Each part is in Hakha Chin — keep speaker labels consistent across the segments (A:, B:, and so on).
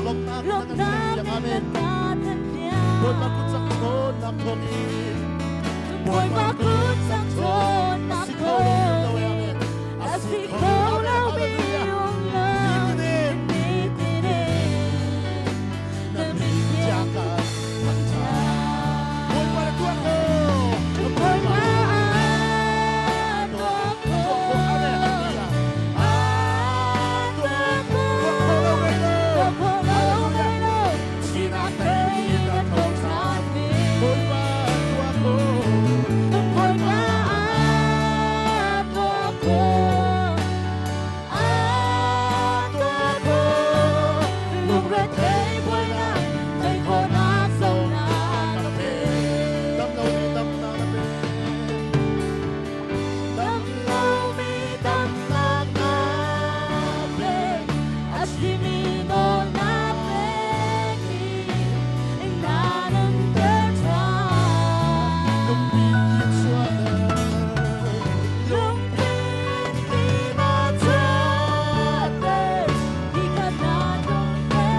A: Lawmhnak na kan thanpiak. Amen. Bawipa kut cak ṭhawnnak thawngin.
B: Bawipa kut cak ṭhawnnak
A: A si kho lo mi um lo. Amen.
B: A si kho lo mi um lo.
A: Nitin.
B: Nitin
A: Na min tiang ka thangṭhat. Bawipa na tuah ko.
B: Bawipa tuah ko.
A: Tuah ko. Amen. Hallelujah.
B: Ah, tuah ko.
A: Tuah kho lo ngei lo.
B: Tuah kho lo ngei lo.
A: Thihnak
B: Tei
A: tei
B: na
A: na
B: tho ṭhan mi.
A: Bawipa tuah ko.
B: Bawipa tuah ko. Ah, tuah ko. Lungrethei buainak tei khawhnak zohnak
A: Na pe. Dam lo mi damnak na pe.
B: Dam lomi damnak na pe, a simi nawl na pek i na nunter ṭhan.
A: Lungpi ki chuahter.
B: Lungphin ki na chuahter, hika na tlunter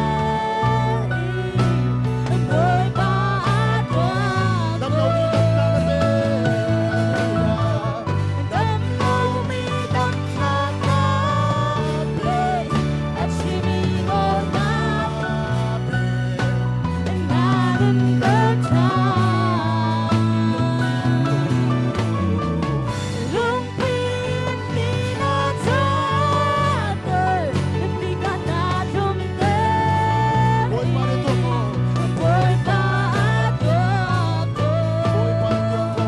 B: i Bawipa a tuah
A: Dam lo mi damnak na pe. Hallelujah.
B: Dam lomi damnak na pe, a chimi nawl na
A: Pe.
B: na nunter ṭhan. Lungphin ki na chuahter, hika na tlunter
A: Bawipa nih tuah ko.
B: Bawipa a tuah ko.
A: Bawipa tuah ko.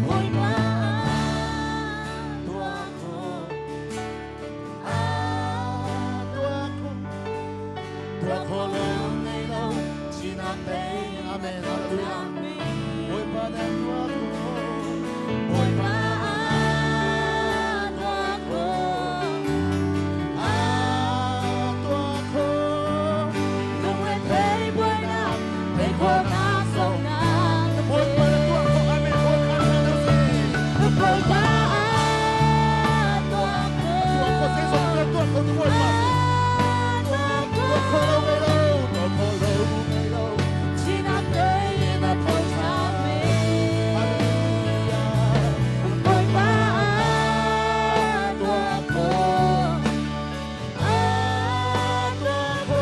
B: Bawipa tuah ko.
A: Ah, tuah ko. Tuah kho lo ngei lo. Thihnak tei. Amen. Hallelujah. Bawipa nih tuah ko.
B: Bawipa tuah ko.
A: Ah, tuah ko.
B: Lungrethei buainak tei khawhnak zohnak na
A: Bawipa
B: pe.
A: na tuah ko. Amen. Bawipa na si.
B: Bawipa tuah ko.
A: Tuah ko. Zeizong vialte tuah kho tu Bawipa si.
B: Tuah ko.
A: Tuah kho lo ngei lo. Tuah kho lo ngei lo.
B: Thihnak tei na tho ṭhan mi.
A: Hallelujah.
B: Bawipa tuah ko. Ah, tuah ko.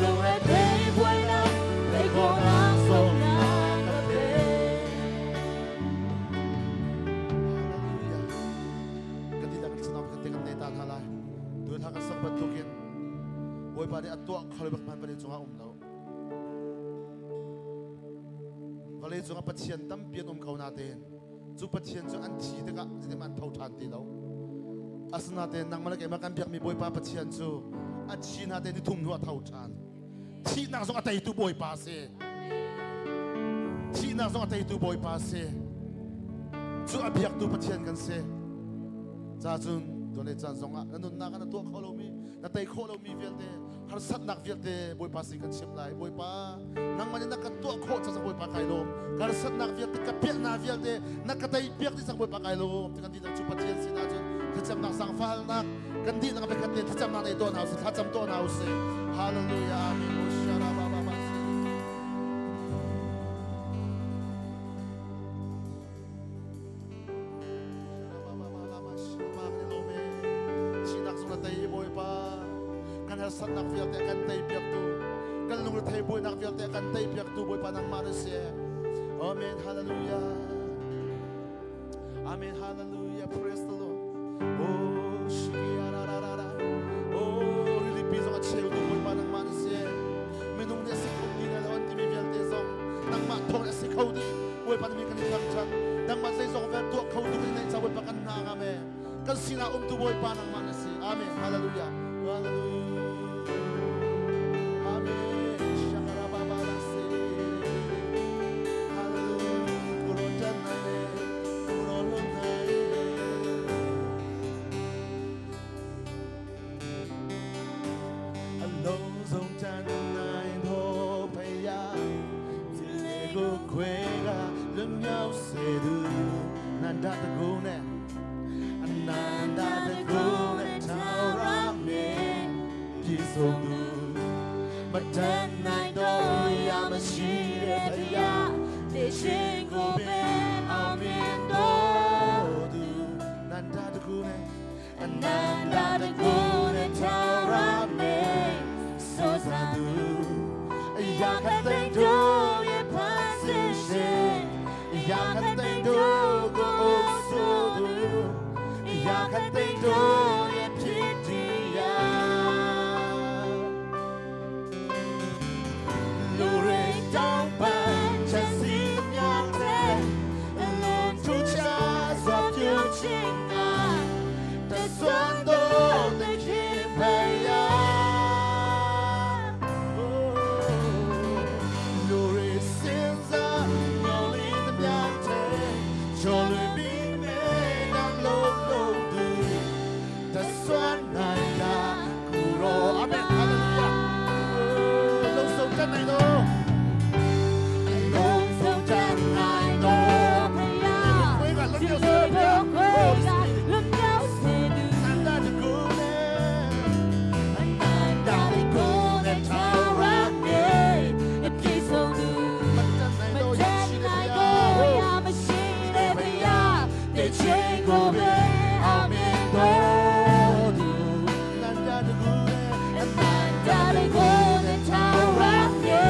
B: Lungrethei buainak tei khawhnak zohnak na pe.
A: Hallelujah. Kan dihlak kan sinah kan te kan nei ta hna lai. Tu hla kan sak bantukin Bawipa nih a tuah kho bak hman vawlei cungah um lo. Vawlei cungah Pathian tampi an um ko natein cu Pathian cu an thi tikah zeitin an tho ṭhan ti lo. Asinain nangmah le keimah kan biakmi Bawipa Pathian cu a thi natein ni thum hnu a tho ṭhan. Thihnak zong a teitu Bawipa a si. Thihnak zong a teitu Bawipa a si. Cu a biaktu Pathian kan si. Ca cun tuan caan zongah na nunnak ah na tuah kho lomi, na tei khawh lomi vialte, harsatnak vialte Bawipa sin kan chim lai. Bawipa, nangmah nih na ka tuah khawh ca Bawipa kai lawm. Ka harsatnak vialte, ka piahnak vialte, na ka tei piak dih cang Bawipa kai lawm. Ti kan dihlak cu Pathian sinah cun thlacamnak zaangfahnak kan dihlak a khat te thlacamnak nei tuah hna usih, thlacam tuah hna usih. Hallelujah. Amen. Oh, shara ba ba ba. Thihnak zong na tei Bawipa kan harsatnak vialte kan tei piaktu kan lungrethei buainak vialte kan tei piaktu Bawipa nangmah na si Amen hallelujah Amen hallelujah praise the Lord Oh shikiararara Oh rilipi zong a cheu tu Bawipa nangmah na si minung nih a si kho ti lo an timi vialte zong nangmah thawng a si kho dih Bawipa na min kan i thangṭhat nangmah zeizong vel tuah kho tu kan i neih ca Bawipa kan hna ngam e kan sinah um tu Bawipa nangmah na si amen hallelujah hallelujah amen shakara baba la se hallelujah kuro tanane kuro lunai အလုံးစုံတန်နိုင်သောဖယားဒီလေကိုခွေကလွန်မြောက်စေသူနန္ဒတကုနဲ့အနန္တတကုနဲ့ထာဝရမေ ဆုံးသူမတန်နိုင်တော့ရမရှိတဲ့ဖျား
B: တေရှင်ကိုပင်အောင်မြင်တော်
A: သူနန္ဒတကူနဲ့
B: အနန္တတကူနဲ့ထာဝရမေဆိုစားသူ
A: အရာခတ်တဲ့
B: တို့ရဲ့ဖန်ဆင်းရှင်
A: အရာခတ်တဲ့တို့ကိုအုပ်ဆိုးသူအရာခတ်တဲ့တို့ရဲ့ဖြစ်တည်ရာလူတွေတောင်းပန်ချက်စီများတဲ့အလွန်ထူးခြားစွာပြု
B: ခြင်းက
A: တဆွမ်းတော်သခင်ဖယားလူတွေစင်စားညော်လင်းသမျှတဲ့ချော်လွင်ပြီးနေတဲ့လုံးလုံးသူတဆွမ်းနိုင်တာကိုရောအာမင်ဟာလေလုယာလုံးစုံတတ်နိုင်တော်
B: လုံးစုံတတ်နိုင်တော်ဖယား
A: ခွေးကလွတ်
B: ဒီ
A: မြောက်စေ
B: လို
A: ဘုရား
B: ခွေးကလွတ်မြောက်စေသူ
A: စန္ဒတကူနဲ့
B: အနန္တတကူနဲ့ထာဝရမေအပြည့်စုံသူ
A: မတတ်နိုင်
B: မ
A: တော့
B: တ
A: ရရှိ
B: တ်
A: တဲ့
B: နိုင်
A: ဘုရား
B: တော့ရမရှိတဲ့ဖယားတေချင်းကိုပဲအောင်မြင်တော်သူ
A: နန္ဒတကူနဲ့
B: အနန္တတကူနဲ့ထာဝရမေ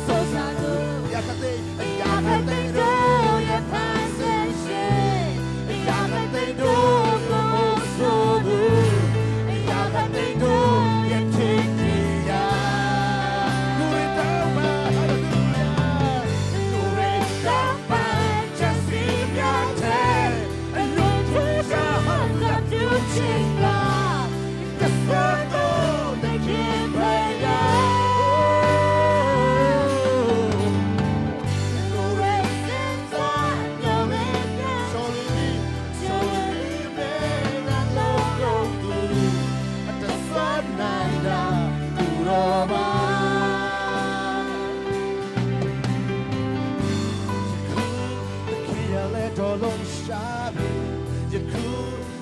B: ဆိုစားသူ
A: ရခတဲ့
B: ရာခတဲ့တို့ရဲ့ဖန်ဆင်းရှင်ရာခတဲ့တို့ကိုဆိုသူရာခတဲ့တို့ရဲ့ဖြစ်တည်ရာ
A: လူတွေတောင်းပန်ဟာလေလုယာလူတွေတောင်းပန်ချက်စီများတဲ့အလွန်ထူးခြားဟာ
B: သပြုခြင်းက
A: တဆွမ်းတော်
B: သခင်ဖယား
A: လူတွေ
B: စင်စာညောင်းတဲ့
A: ချော်လီချော်လီမေနာလုံးလုံးသူအတဆွမ်းနိုင်တာသူတော်ပါ ယခုသခင်ရဲ့လက်တော်လုံးရှာပြီယခု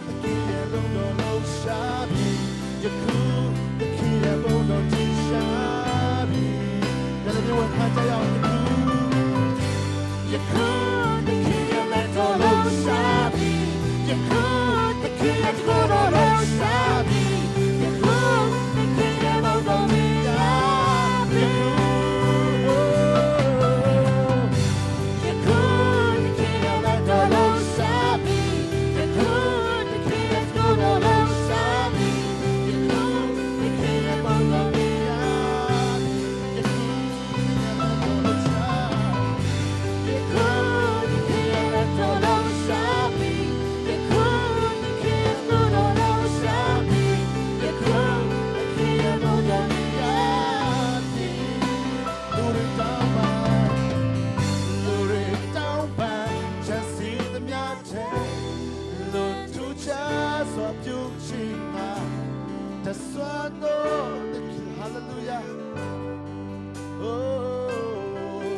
A: သခင်ရဲ့လုံးတော်လုံးရှာပြီယခုသခင်ရဲ့ဘုန်းတော်ကြီးရှာပြီဒါလည်းဝန်ခံကြရအောင်ယခုယခုသခင်ရဲ့လက်တော်လုံးရှာပြီယခုသခင်ရဲ့ကိုယ်တော်လုံးရှာပြီ
B: ယခုသခင်ရဲ့ဘုန်းတော်မြတ်
A: ယခု
B: ယခုသခင်ရဲ့လက်တော်လုံးရှာပြီယခုသခင်ရဲ့ကိုယ်တော်လုံးရှာပြီယခုသခင်ရဲ့ဘုန်းတော်မြတ်
A: ယခုသခင်ရဲ့လက်တော်လုံးရှာ
B: ယခုသခင်ရဲ့လက်တော်လုံးရှာပြီယခုသခင်ရဲ့ကိုယ်တော်လုံးရှာပြီယခုသခင်ရဲ့ဘုန်းတော်မြတ်
A: လူတွေတောင်းပန်လူတွေတောင်းပန်ချက်စီသမျှတဲ့လူထူးခြားစွာပြုခြင်းကတဆွမ်းတော်တခင်ဟာလေလုယာအိုး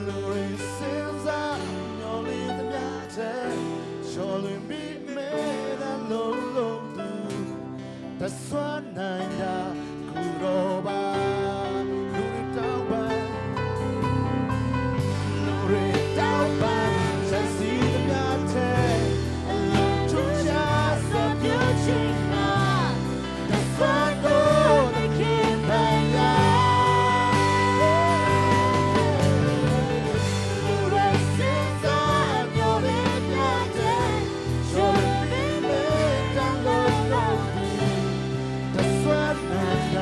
A: လူတွေစင်စားညော်လင်းသမျှတဲ့ချော်လွင်ပြီးမဲ့တဲ့လုံးလုံးသူ တဆွမ်းနိုင်တာကူတော်ပါလူတွေတောင်းပန်လူတွေတောင်းပန်ဆက်စီသမျှတဲ့အလွန်ထူးခြားစွာ
B: ပြုခြင်းက
A: တဆွမ်းတော်
B: သခင်ဖယား
A: လူတွေစင်စား
B: ညိုလေးပြတဲ့
A: ချော်ပြီးမဲ့တန်လို့တော့
B: တော်
A: တဆွမ်းနိုင်တာ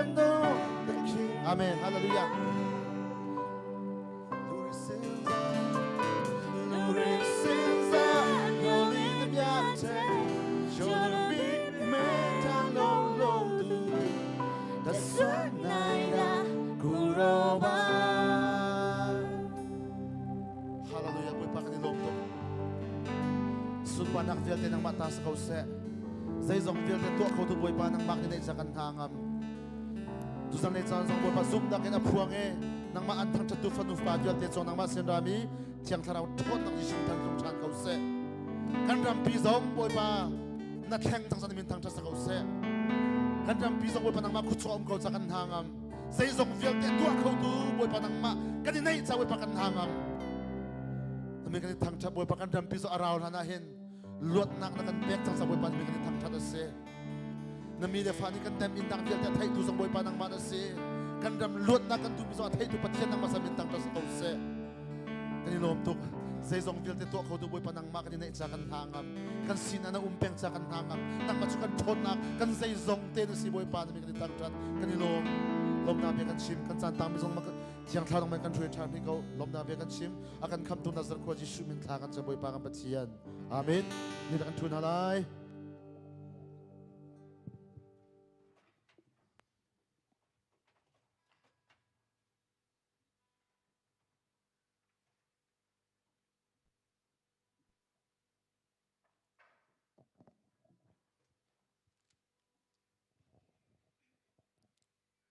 A: no the king. Amen. Hallelujah. Hallelujah. Bawipa kan i lawm tuk. Sunparnak vialte nangmah ta si ko seh. Zeizong vialte tuah khotu Bawipa nangmah nih neih kan hna ngam. Tuzan le caan zong Bawipa zumnak in a phuang i nangmah an thangṭhattu fanu fa vialte cung nangmah sin rami Thiang Thlarau ṭhawnnak Jesuh than tlung ṭhan ko seh. Kan rampi zong Bawipa na thleng cang san min thangṭhat sa ko seh. Kan rampi zong Bawipa nangmah khuachua um ko ca kan hna ngam. Zeizong vialte tuah khotu Bawipa nangmah kan i neih ca Bawipa kan hna ngam. Amin kan i thangṭhat Bawipa kan rampi zong a rau hlan ah hin luatnak na kan pek cang sa Bawipa nih kan i thangṭhat a si. Na mi le fa nih kan tem in dang vialte a theihtu zong Bawipa nangmah na si. Kan ram luatnak kan duhmi zong a theihtu Pathian nangmah sa min thangṭhat ko seh. Kan i lawm tuk. Zeizong vialte tuah khotu Bawipa nangmah kan i neih ca kan hna ngam. Kan sinah na um peng ca kan hna ngam. Nangmah cu kan ṭhawnnak, kan zeizong te na si Bawipa na mi kan i thangṭhat. Kan i lawm. Lawmnak bia kan chim. Kan caan tangmi zong Thiang Thlarau man kan hruai ṭhan rih ko. Lawmnak bia kan chim. A kan khamtu Nazareth khua Jesuh min thla kan cam Bawipa kan Pathian. Amen. Ni kan ṭhu hna lai.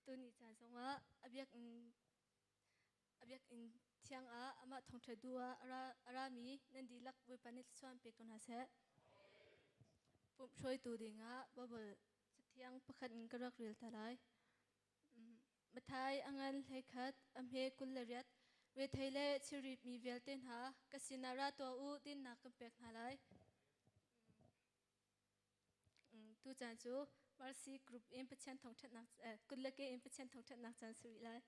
C: Tuni caan zongah a biakinn a biakinn thiang ah amah thawngṭha duh ah a rami nan dihlak Bawipa nih thluachuah pe ko hna seh. Pumh hruaitu dingah Baibal cathiang pakhat in ka rak rel ta lai. Mathai a ngan 11, a hme 28, rethei le chirhritmi vialte hna, ka sinah ra tuah u, dinnak kan pek hna lai. Tucaan cu Mercy Group in Pathian thawngṭhatnak kut le ke in Pathian thawngṭhatnak caan si rih lai.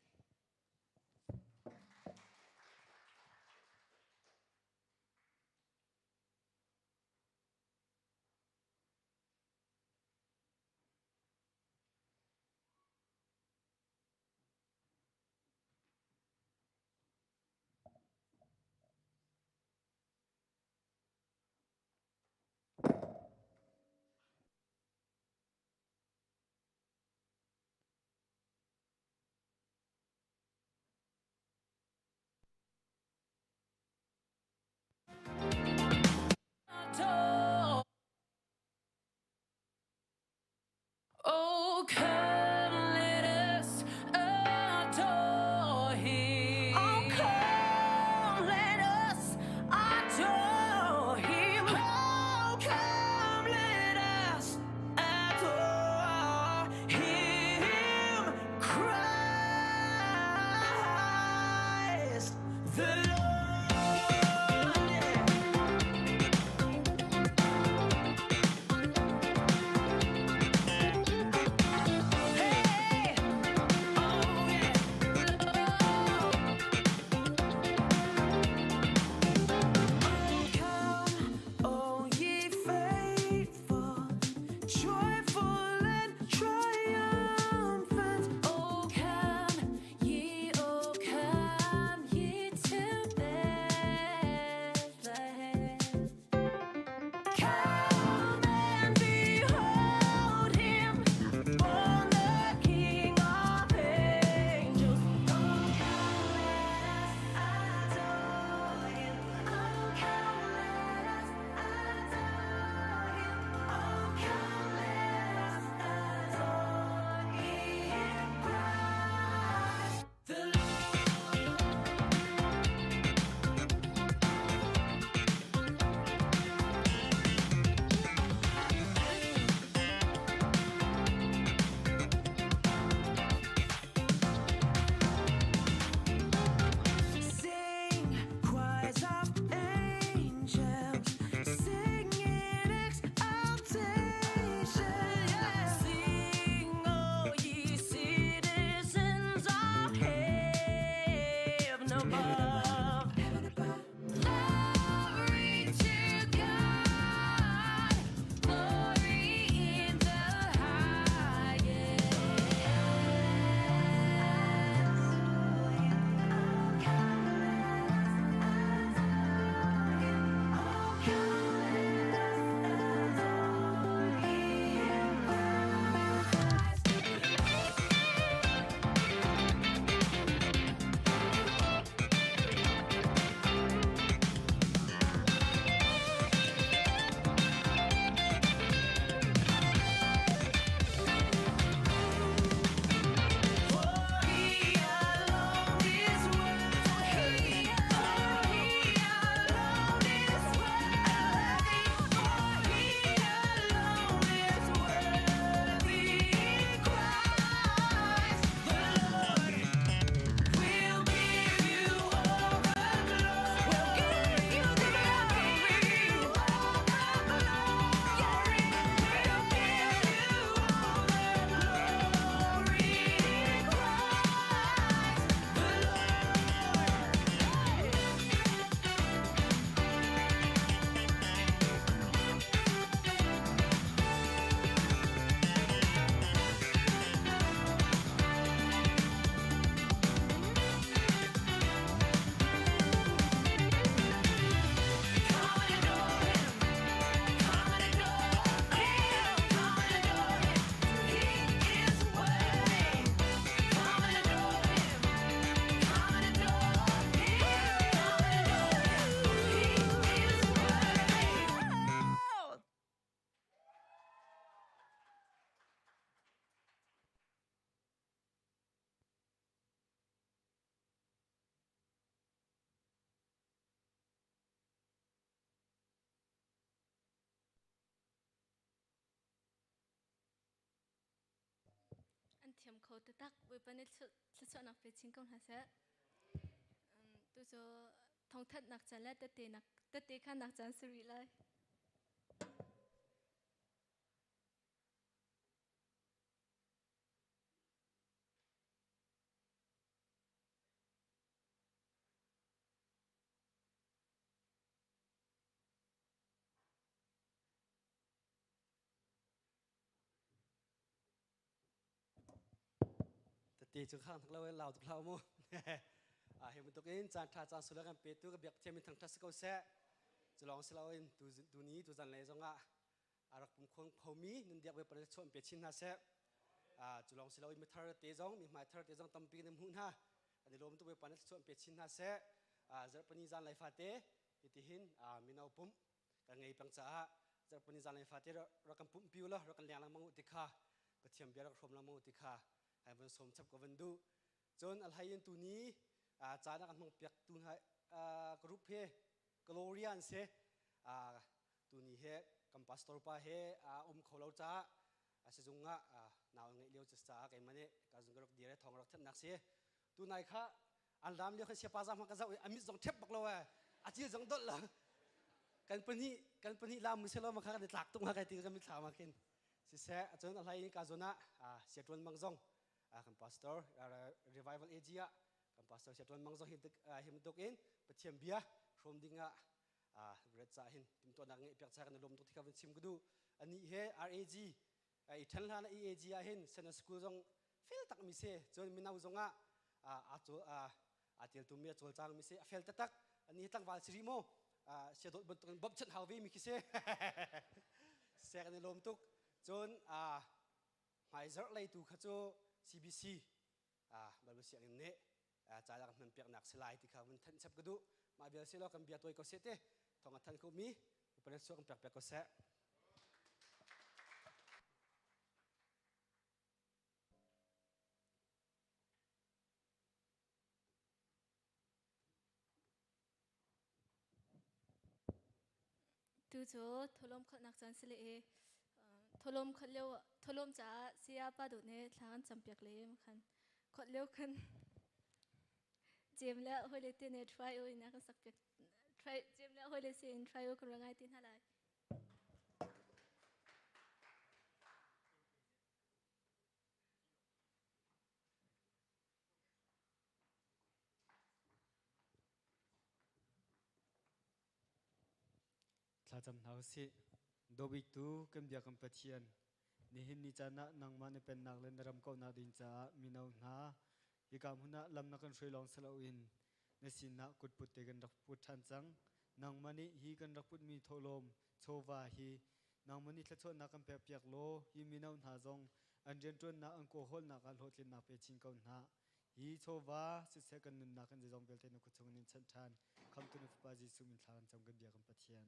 C: kho taktak. Bawipa nih thluachuahnak pe chin ko hna seh. Tu cu thawngthanhnak caan le tette khannak caan si rih lai.
D: Tete cu khang thak lo e lau tuk hlah mu. A hi bantuk in caan tha caan sula kan pe tu ka biak thiam in thang tha si ko seh. Cu lawng si lo in tu tu ni tu zan lei zong ah a rak pum khong khomi nun diak ve pare chuan pe chin hna seh. A cu lawng si lo in mi thar te zong mi hmai thar te zong tampi nan hmuh hna. An i lawm tuk ve pane chuan pe chin hna seh. A zarhpani zan lai fate hitihin mino pumh kan ngei peng caah zarhpini zan lai fate rak kan pumh piu la rak kan leng lengmang u ti kha Pathian bia rak hrawm lengmang u ti kha hai van sawm chap ka van duh. Cun a hlei in tuni caan a kan hmang piak tu hna group he Gloria an si. Tuni he kan pastor pa he um kho lo caah sizung ah nau ngeih lio caah keimah nih ka zung ka rak dir thong rak thannak si. Tunai kha an ram lio khan siapa zang ka zoh i a mit zong thep bak lo e, a cil zong dolh lo. Kan pahnih lam mu selo ma kha kan i tlak tuk ma kai ti kan mit thla ma khin siseh. Cun a hlei ka zon ah sia tuan mang zong kan pastor Revival AG ah kan pastor sia tuan mang zong hi bantuk in Pathian bia hrawm ding ah ret ca hin timtuahnak ngeih piak cha kan lom tuk ti kha van chim ka duh. Ani he RAG i ṭhen hlan ah EAG ah hin Sunday school zong fel tak mi si. Cun mino zong ah aa tel mi a cawlcang mi si, a fel taktak. Ani hi tlangval si rih maw, sia dawt bantuk in bawmhchanh hau ve mi khi si sek. An i lawm tuk. Cun hmaizarh lei tu kha cu CBC Bible sianginn nih ca kan hman piaknak si lai ti kha vun thanh chap ka duh. Mah vial si law kan bia tawi ko seh te thong a than ko mi upanet suak kan pek piak ko seh.
C: Tu cu tholom kholhnak caan si le i tholom kholh lio tholom caah saya pa duh nih thla an campiak le khan kholh lio khan Jem le hawile te nih try u in a kan sak piak. Try Jem le hawile si in try u kan ra ngai ti hna lai.
E: Thlacam hna usih. Dawbiktu kan bia kan Pathian, nihin ni caan ah nangmah na pennak le na ram kauhnak ding caah mino hna hika hmun ah lam na kan hruai lawng si loin na sinah kutput te kan rak put ṭhan cang. Nangmah nih hi kan rak putmi thawhlawm chawva hi nangmah nih thluachuahnak kan pekpiak law hi mino hna zong an rianṭuannak an kawhawlnak ah hlawhtlinnak pe chin ko hna. Hi chawva siseh kan nunnak kan zeizong vialte na kut chung in chanh ṭhan. Khamtu na Fapa Jesuh min thla kan cam, kan bia kan Pathian.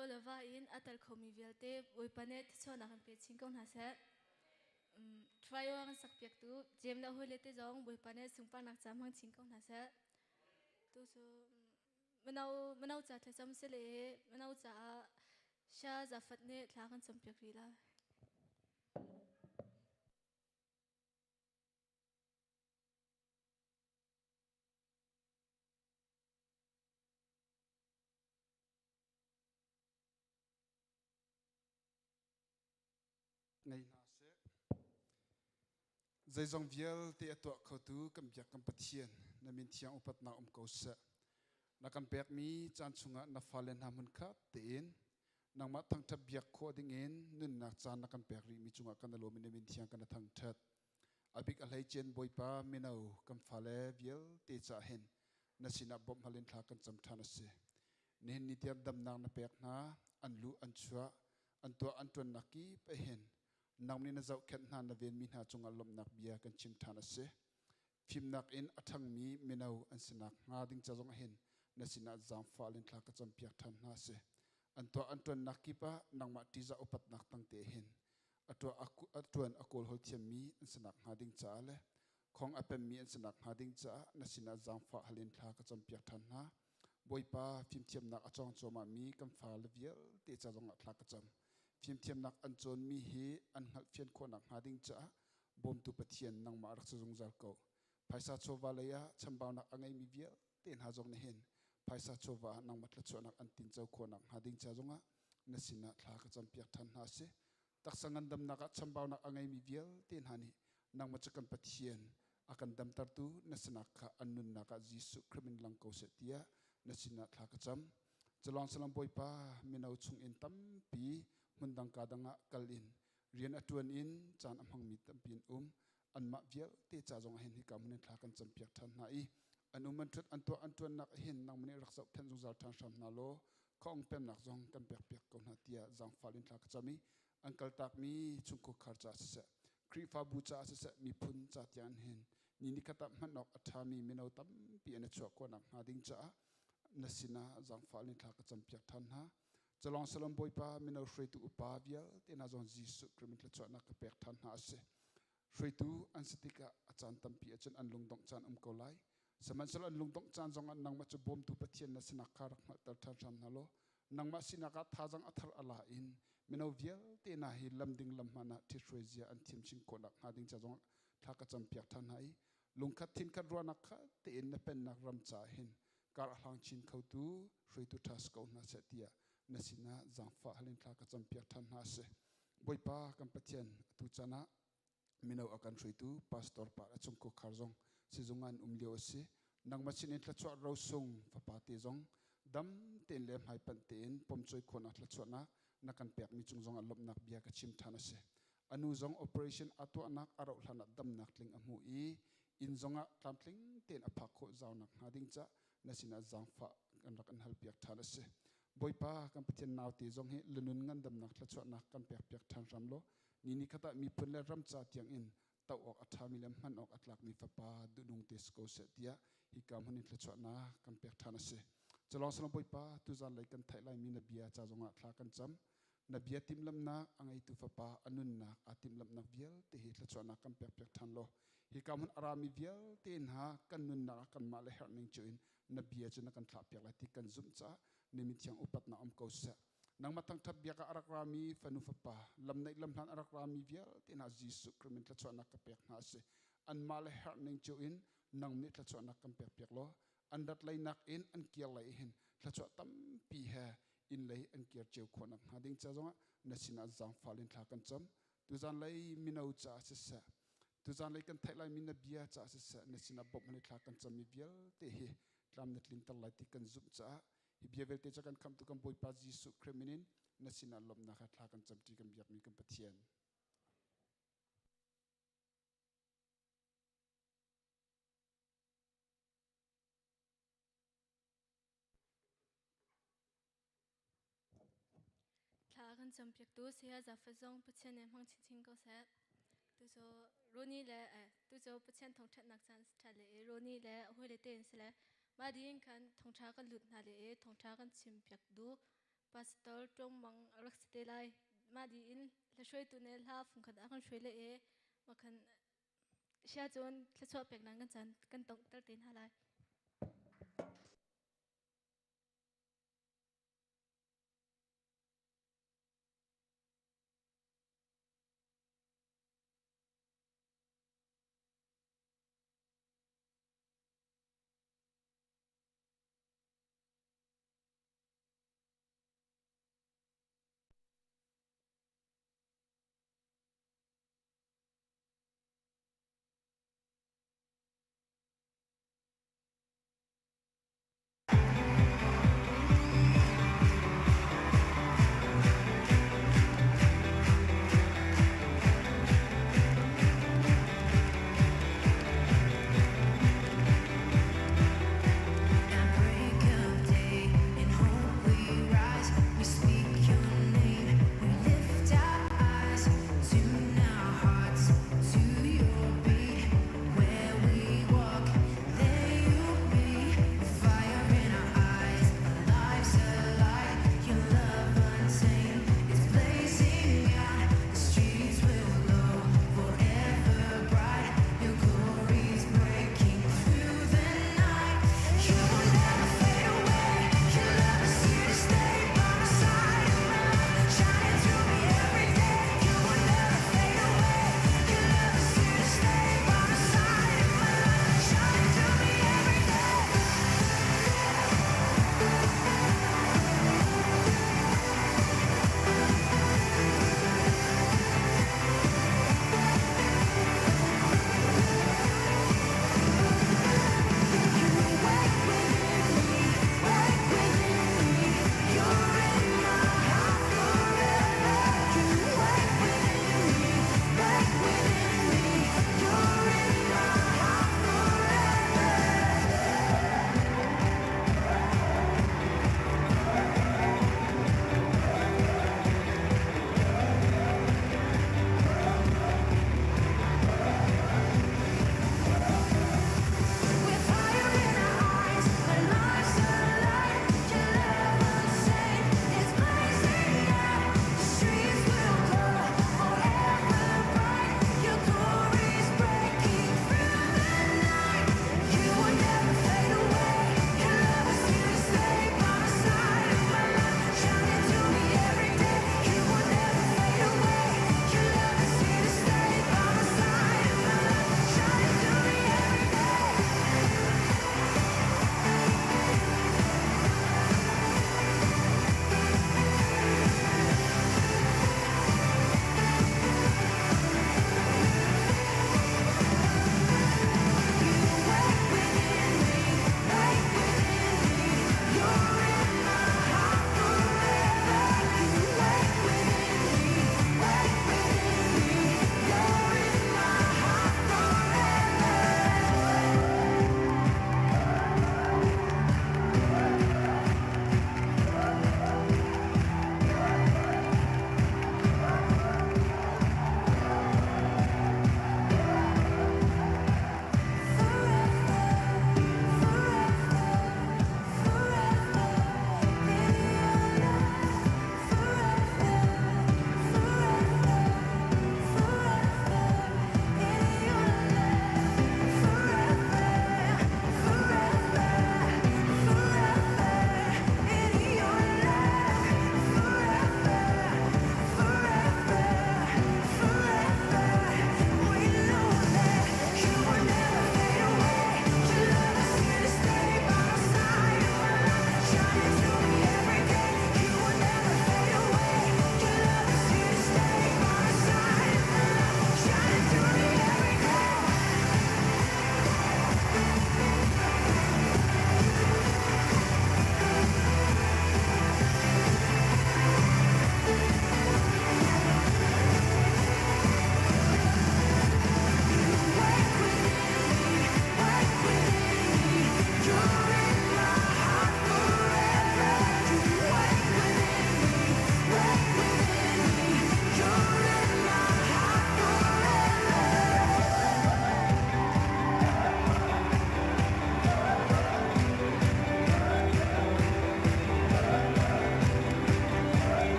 C: Chaw le va in a tel khomi vialte Bawipa nih thluachuahnak in pe chin ko hna seh. Trio kan sakpiaktu Jem le hawile te zong Bawipa nih sunparnak ca hmang chin ko hna seh. Tu cu mino mino ca thlacam si le mino caah Sha Zafat nih thla kan campiak rih lai.
F: Ngei hna seh. Zeizong vialte a tuah khotu kan biak kan Pathian na min thiang upatnak um ko seh. Na kan pekmi caan chungah na fale hna hmun khat tein nangmah thangṭhat biak khawh dingin nunnak caan na kan pek rihmi cungah kan i lawm i na min thiang kan i thangṭhat. A bik a hleicen Bawipa mino kan fale vialte cah hin na sinah bawmh hal in thla kan cam ṭhan a si. Nihin ni tiang damnak na pek hna, an luh an chuah, an tuah an ṭuannak kip ah hin nang nih na zohkhenh hna na venmi hna cungah lawmhnak bia kan chim ṭhan a si. Fimnak in a ṭhangmi mino an si nakhnga ding ca zongah hin na sinah zaangfah in thla ka campiak ṭhan hna a si. An tuah an ṭuannak kip ah nangmah ṭihzah upatnak tangte hin a tuah a ṭuan a kawlhawl thiammi an si nakhnga ding caah le khong a pemmi an si nakhnga ding caah na sinah zaangfah hal in thla ka campiak ṭhan hna. Bawipa fimthiamnak a cawng cuahmahmi kan fale vialte ca zongah thla ka cam. Fimthiamnak an cawnmi hi an hngalhfian khawh nakhnga ding caah bawmtu Pathian nangmah rak si zungzal ko. Phaisa chawva lei ah chambaunak a ngeimi vialte hna zong nih hin phaisa chawva ah nangmah thluachuahnak an tinco khawh nakhnga ding ca zongah na sinah thla ka campiak ṭhan hna a si. Taksa ngandamnak ah chambaunak a ngeimi vialte hna nih nangmah cu kan Pathian a kan damtertu na sinak kha an nunnak ah Jesuh Khrih min lang ko seh tiah na sinah thla ka cam. Culawng salam Bawipa mino chungin tampi hmundang ka dang ah kal in rian a ṭuan in caan a hmangmi tampi an um. Anmah vialte ca zong ah hin hika hmun in thla kan campiak ṭhan hna i an um an ṭhut an tuah an ṭuannak ah hin nangmah nih rak zohkhenh zungzal ṭhan hram hna law khaung pemnak zong kan pekpiak ko hna tiah zaangfal in thla ka cam i an kaltakmi chungkhar khar caah siseh Khrihfabu caah siseh miphun ca tiang hin ni nikhat ah hman awk a ṭhami mino tampi an i chuah khawh nakhnga ding caah na sinah zaangfah in thla ka campiak ṭhan hna. Calong Salom Bawipa mino hruaitu upa vialte hna zong Jesuh Khrih min thluachuahnak ka pek ṭhan hna a si. Hruaitu an si tikah a caan tampi ahcun an lungdongh caan um ko lai. Sihmanhsehlaw an lungdongh caan zongah nangmah cu bawmtu Pathian na sinak kha rak hngalhter ṭhan hram hna law nangmah sinak ah thazaang a thar a la in mino vialte hna hi lam ding lam hmaan ah ṭhithruai zia an thiam chin khawh nakhnga ding ca zongah thla ka campiak ṭhan hna i lungkhat thinkhat ruahnak kha tein na pennak ram caah hin kar a hlang chin khotu hruaitu ṭha si ko hna seh tiah na sinah zaangfah hal in thla ka campiak ṭhan hna a si. Bawipa kan Pathian atu caan ah mino a kan hruaitu pastor pa a chungkhar khar zong sizung an um lio a si. Nangmah sinin thluachuah rosung fapa te zong dam tein le hmaipanh tein pomcawi khawhnak thluachuahnak na kan pekmi cung zong ah lawmhnak bia ka chim ṭhan a si. Anu zong operation a tuahnak a rauh hlan ah damnak tling a hmu i inn zong ah tlamtling tein a phak khawh zaunak hnga ding ca na sinah zaangfah kan rak in halpiak ṭhan a si. Bawipa kan Pathian naute zong hi lunun ngandamnak thluachuahnak kan pekpiak ṭhan hram law ni ni khat ah miphun le ram ca tiang in toh awk a ṭhami le hman awk a tlakmi fapa duhnung te si ko seh tiah hika hmun in thluachuahnak kan pek ṭhan a si. Culawng salam Bawipa tuzan lei kan theih laimi na bia ca zongah thla kan cam. Na bia timhlamhnak a ngeitu fapa a nunnak aa timhlamhnak vialte hi thluachuahnak kan pekpiak ṭhan law hika hmun a rami vialte hna kan nunnak ah kanmah le herhning cio in na bia cu na kan thlahpiak lai ti kan zumh caah na mithiang upatnak um ko seh. Nangmah thangṭhat biak ah a rak rami fanu fapa lamnaih lamhlan a rak rami vialte hna Jesuh Khrih min thluachuahnak ka pek hna a si. Anmah le herhning cio in nang nih thluachuahnak kan pekpiak law an rat leinak in an kir lei hin thluachuah tampi he inn lei an kir cio khawh nakhnga ding ca zongah na sinah zaangfah in thla kan cam. Tuzan lei mino caah siseh, tuzan lei kan theih laimi na bia caah siseh, na sinah bawmh in thla kan cammi vialte hi tlam na tlinter lai ti kan zumh caah hi bia vialte cu kan khamhtu kan Bawipa Jesuh Khrih min in na sinah lawmhnak he thla kan camṭi kan biakmi kan Pathian.
C: Thla a kan campiaktu Saya Zafa zong Pathian nih hmang chinchin ko seh. Tucu Roni le tucu Pathian thawngṭhatnak caan ṭha le i Roni le a hawile tein si le mah ding khan thawngṭha kan lut hna le i thawngṭha kan chimpiak duh. Pastor Ṭuang Mang a rak si te lai. Mah dih in hlahruaitu nih hla fungkhat a kan hruai le i makhan sia cun thluachuah peknak kan caan kan tonghter te hna lai.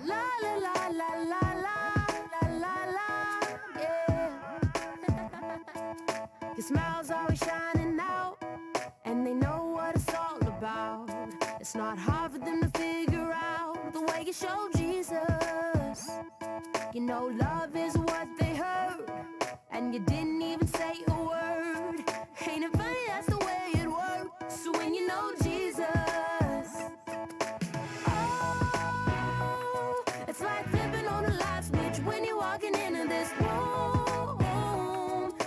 B: La la la la la la la la la yeah. Your smile's always shining out, and they know what it's all about. It's not hard for them to figure out the way you show Jesus. You know, love is what they heard, and you didn't even say a word. Ain't it funny that's the way it works when you know Jesus? Oh, it's like flipping on a light switch when you're walking into this room.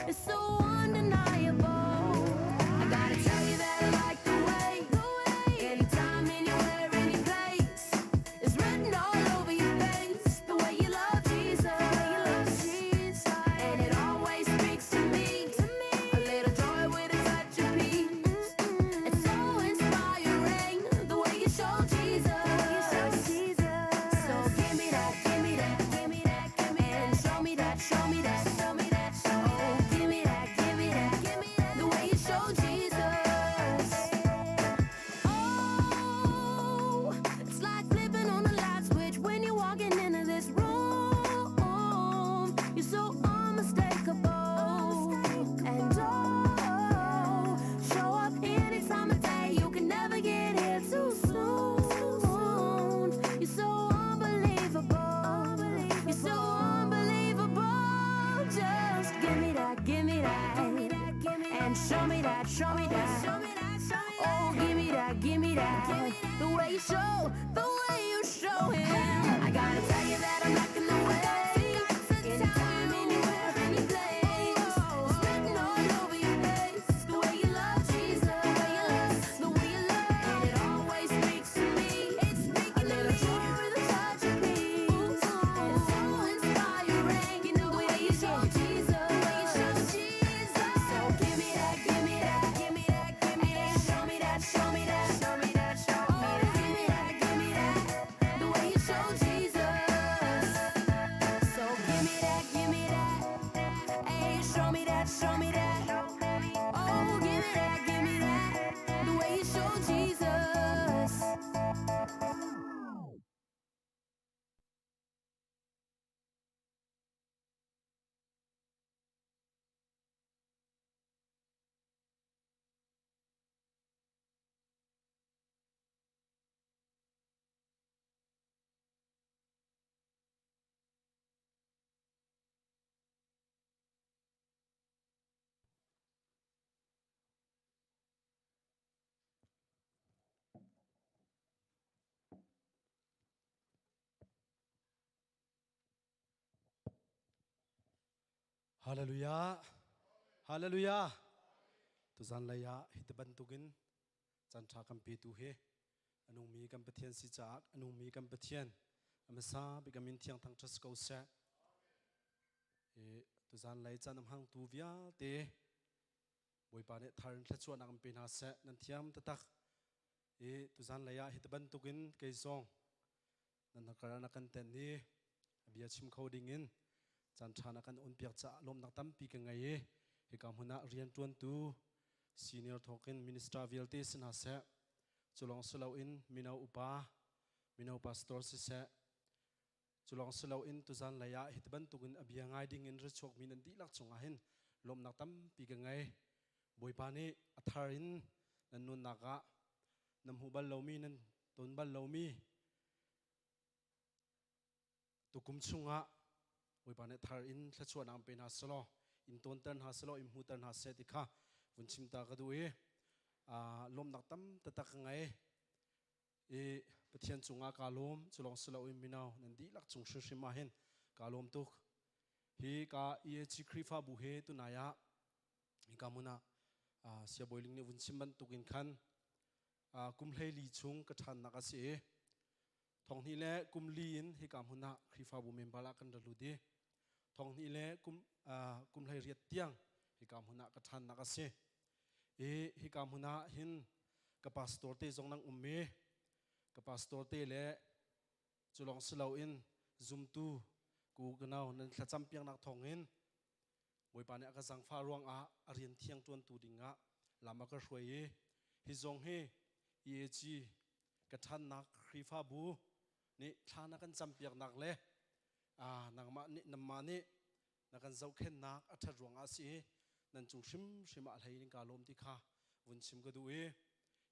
B: It's so undeniable. I gotta tell you that I like the way, anytime, anywhere, any place. It's written all over your face, the way you love Jesus. And it always speaks to me. A little joy with a touch of peace. It's so inspiring, the way you show Jesus. So give me that, give me that, give me that, give me that. And show me that, show me that, show me that, show me that. Give me that, give me that, give me that. The way you show Jesus. Oh, it's like flipping on a light switch when you're walking into this room. You're so unmistakable. And oh, show up any time of day. You can never get here too soon. You're so unbelievable. You're so unbelievable. Just give me that, give me that. And show me that, show me that. Oh, give me that, give me that. The way you show, the way you show him. I gotta tell you that I'm liking the way. Anytime, anywhere, any place. It's written all over your face. The way you love Jesus. The way you love, the way you love. And it always speaks to me. It's speaking a little joy with a touch of peace. It's so inspiring. You know the way you show Jesus. The way you show Jesus. So give me that, give me that, give me that, give me that. Show me that, show me that, show me that, show me that. Give me that, give me that. The way you show Jesus. So give me that, give me that. Hey, show me that, show me that. Oh, give me that, give me that. The way you show Jesus.
D: Hallelujah. Hallelujah. Tuzan lei ah hi te bantukin caan ṭha kan petu hi a nungmi kan Pathian si caah a nungmi kan Pathian a hmasa bik a min thiang thangṭhat si ko seh. I tuzan lei caan a hmangtu vialte Bawipa nih thar in thluachuahnak in pe hna seh. Nan thiam taktak. I tuzan lei ah hi te bantukin kei zong nan hakar ah na kan tenh i a bia chim kho ding in caan ṭha na kan on piak caah lawmnak tampi ka ngei i hika hmun ah rianṭuantu senior thawkin minister vialte si hna seh cu lawng si loin mino upa mino pastor siseh cu lawng si loin tuzan lei ah hi bantukin a bia ngai ding in ra chuakmi nan dihlak cungah hin lawmnak tampi ka ngei. Bawipa nih a thar in nan nunnak ah nan hmuh bal lomi nan ton bal lomi tukum chungah Bawipa nih thar in thluachuahnak pe hna selaw in tawnter hna selaw in hmuter hna seh ti kha vun chim ta ka duh i lawmnak tam taktak ka ngei i Pathian cungah kaa lawm. Cu lawng si loin mino nan dihlak cung hrimhrim ah hin kaa lawm tuk. Hi ka EAC Khrihfabu he tunai ah hika hmun ah Siabawi Ling nih vun chim bantukin khan kum 14 chung ka ṭhannak a si i thonghnih le kum li in hika hmun ah Khrihfabu member ah kan ra lut i thonghnih le kum kum 18 tiang hika hmun ah ka ṭhannak a si i hika hmun ah hin ka pastor te zong nang um i ka pastor te le cu lawng si loin zumtu ku kanau nan thlacam piaknak thawngin Bawipa nih a ka zangfah ruangah a rian thiang ṭuantu dingah lam a ka hruai i hi zong hi EAG.
G: Ka ṭhannak Khrihfabu nih thla na kan campiaknak le nangmah nih namah nih na kan zohkhenhnak a ṭhat ruangah a si i nan cung hrimhrim ah hlei in kaa lawm ti kha vun chim ka duh i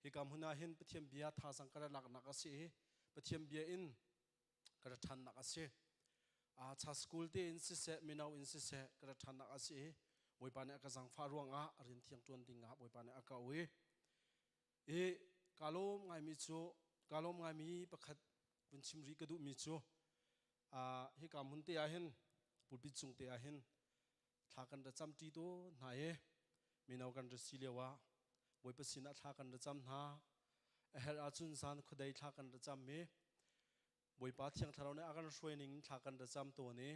G: hika hmun ah hin Pathian bia thazaang ka ra laknak a si i Pathian bia in ka ra ṭhannak a si. Cha school te in siseh mino in siseh ka ra ṭhannak a si i Bawipa nih a ka zaangfah ruangah a rian thiang ṭuan ding ah Bawipa nih a ka ui. I kaa lawm ngaimi cu kaa lawm ngaimi pakhat vun chim rih ka duhmi cu hika hmun te ah hin pulpit cung te ah hin thla kan ra cam ṭi tawn hna i mino kan ra si lio ah Bawipa sinah thla kan ra cam hna. A herh ahcun zan khuadei thla kan ra cam i Bawipa Thiang Thlarau nih a kan hruai ning thla kan ra cam tawn i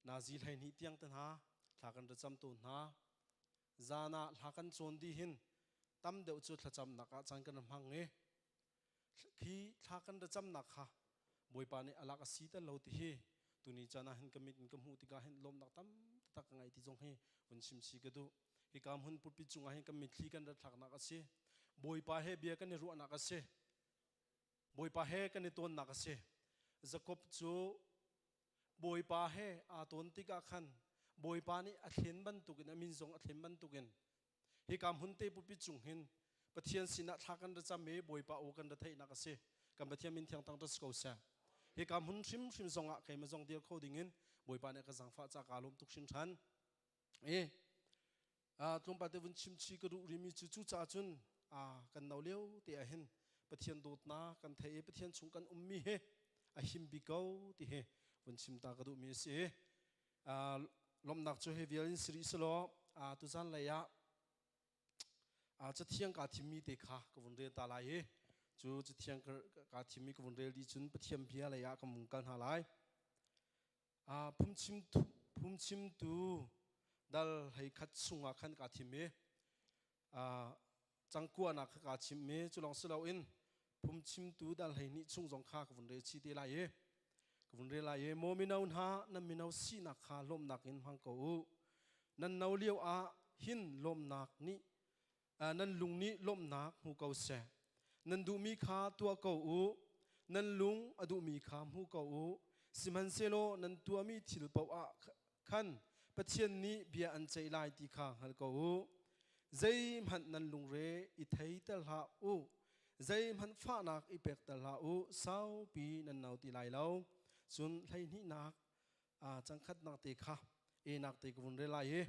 G: nazi 12 tiang te hna thla kan ra cam tawn hna. Zan ah hla kan cawn dih hin tam deuh cu thlacamnak ah caan kan hmang i khi thla kan ra camnak kha Bawipa nih a lak a si tel lo ti hi tuni caan ah hin ka mit in ka hmuh tikah hin lawmnak tam taktak ka ngei ti zong hi vun chim si ka duh. Hika hmun pulpit cungah hin kan mitthli kan rat thlaknak a si. Bawipa he bia kan i ruahnak a si. Bawipa he kan i tawnnak a si. Jakob cu Bawipa he aa tawn tikah khan Bawipa nih a thlen bantukin a min zong a thlen bantukin hika hmun te pulpit cung hin Pathian sinah thla kan ra cam i Bawipa aw kan ra theihnak a si. Kan Pathian min thiang tang ṭas ko seh. Hika hmun hrimhrim zongah keimah zong dir kho dingin Bawipa nih a ka zaangfah ca kaa lawm tuk hringhran. E tlawmpal te vun chimchi ka duh rimi cu cucaah cun kan no lio te ah hin Pathian dawtnak kan thei i Pathian chung kan ummi hi a him bik ko ti hi vun chim ta ka duhmi a si. Lawmhnak cu hi vial in si rih selaw tuzan lei ah cathiang kaa thimmi te kha ka vun rel ta lai i cu cathiang kaa thimmi ka vun rel dih cun Pathian bia lei ah ka vung kal hna lai. Phungchimtu dal 11 chungah khan kaa thim i cangkuanak kha kaa chim i cu lawng si loin phungchimtu dal 12 chung zong kha ka vun rel chih te lai i ka vun rel lai i maw mino hna nan mino sinak kha lawmhnak in hmang ko u nan no lio ah hin lawmhnak nih nan lung nih lawmhnak hmu ko seh nan duhmi kha tuah ko u nan lung a duhmi kha hmu ko u sihmanhsehlaw nan tuahmi thil paoh ah khan Pathian nih bia an ceih lai ti kha hngal ko u zeihmanh nan lungre i thei ter hlah u zeihmanh fahnak i pek ter hlah u saupi nan no ti lai lo cun hleihnihnak cangkhatnak te kha enak te ka vun rel lai i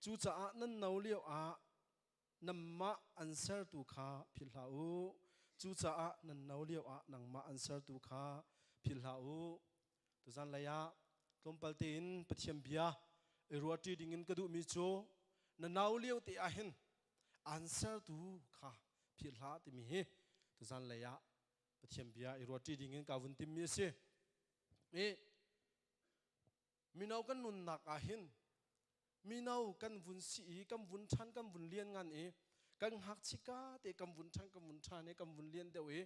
G: cucaah nan no lio ah nanmah an sertu kha philh hlah u cucaah nan no lio ah nangmah an sertu kha philh hlah u tuzan lei ah tlawmpal tein Pathian bia i ruahṭi dingin ka duhmi cu na nau lio te ah hin an sertu kha philh hlah timi hi tuzan lei ah Pathian bia i ruahṭi dingin ka vun timmi a si i mino kan nunnak ah hin mino kan vun si i kan vun ṭhan kan vun lian ngan i kan ngakchika te kan vun ṭhan kan vun ṭhan i kan vun lian deuh i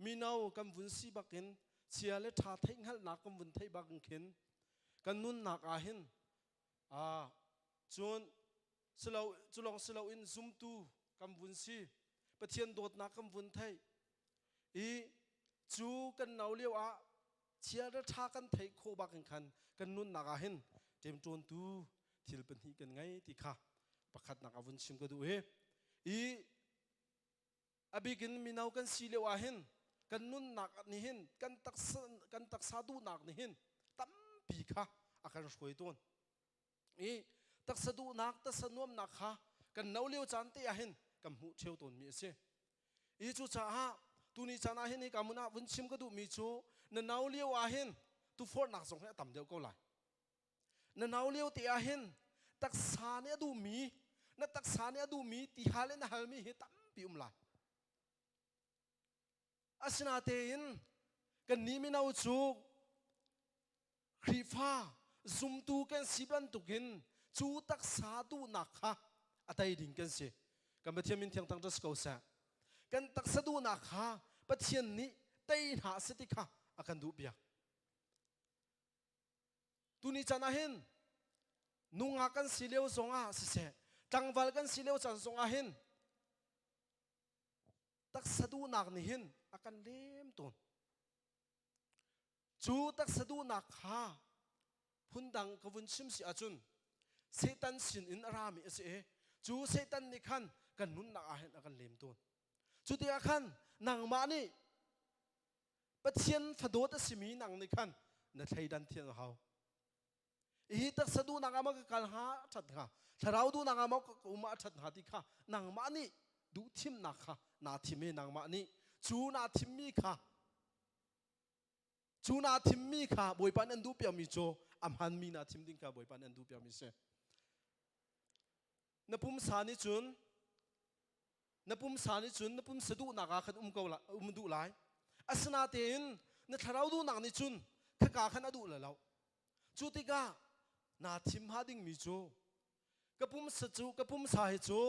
G: mino kan vun si bakin chia le ṭha theih hngalhnak kan vun theih bakin khin kan nunnak ah hin cun silo culong siloin zumtu kan vun si Pathian dawtnak kan vun theih i cu kan no lio ah chia le ṭha kan theih khawh bak in khan kan nunnak ah hin ṭemṭawntu thil pahnih kan ngei ti kha pakhatnak a vun chim ka duh hi i a bik in mino kan si lio ah hin kan nunnak nih hin kan taksa kan taksa duhnak nih hin tampi kha a kan hruai tawn i taksa duhnak taksa nuamnak kha kan no lio caan te ah hin kan hmuh ṭheo tawnmi a si i cucaah tuni caan ah hin hika hmun ah vun chim ka duhmi cu na no lio ah hin tuforhnak zong hi a tam deuh ko lai na no lio te ah hin taksa nih a duhmi na taksa nih a duhmi ti hal in a halmi hi tampi um lai asinatein kannih mino cu Khrihfa zumtu kan si bantukin cu taksa duhnak kha a tei ding kan si. Kan Pathian min thiang thang ko seh. Kan taksa duhnak kha Pathian nih tei hna seh ti kha a kan duh piak. Tuni caan ah hin nungak kan si lio zongah siseh, tlangval kan si lio caan zongah hin taksa duhnak nih hin. A kan lem tawn. Cu taksa duhnak kha phundang ka vun chim si ahcun Satan sin in a rami a si i cu Satan nih khan kan nunnak ah hin a kan lem tawn. Cu tikah khan nangmah nih Pathian fadawt a simi nang nih khan na thleidan thiam a hau. Hi taksa duhnak ah maw ka kal hnga a ṭhat hnga, thlarau duhnak ah maw ka um ah a ṭhat hnga ti kha nangmah nih duh thimnak kha naa thim i nangmah nih cu naa thimmi kha cu naa thimmi kha Bawipa nih an duh piakmi cu a hmanmi naa thim ding kha Bawipa nih an duh piakmi a si. Na pumsa nih cun na pumsa nih cun na pumsa duhnak ah khan um ko la, um duh lai. Asinatein na thlarau duhnak nih cun khaka khan a duh lai lo. Cu tikah naa thim hnga dingmi cu ka pumsa cu ka pumsa hi cu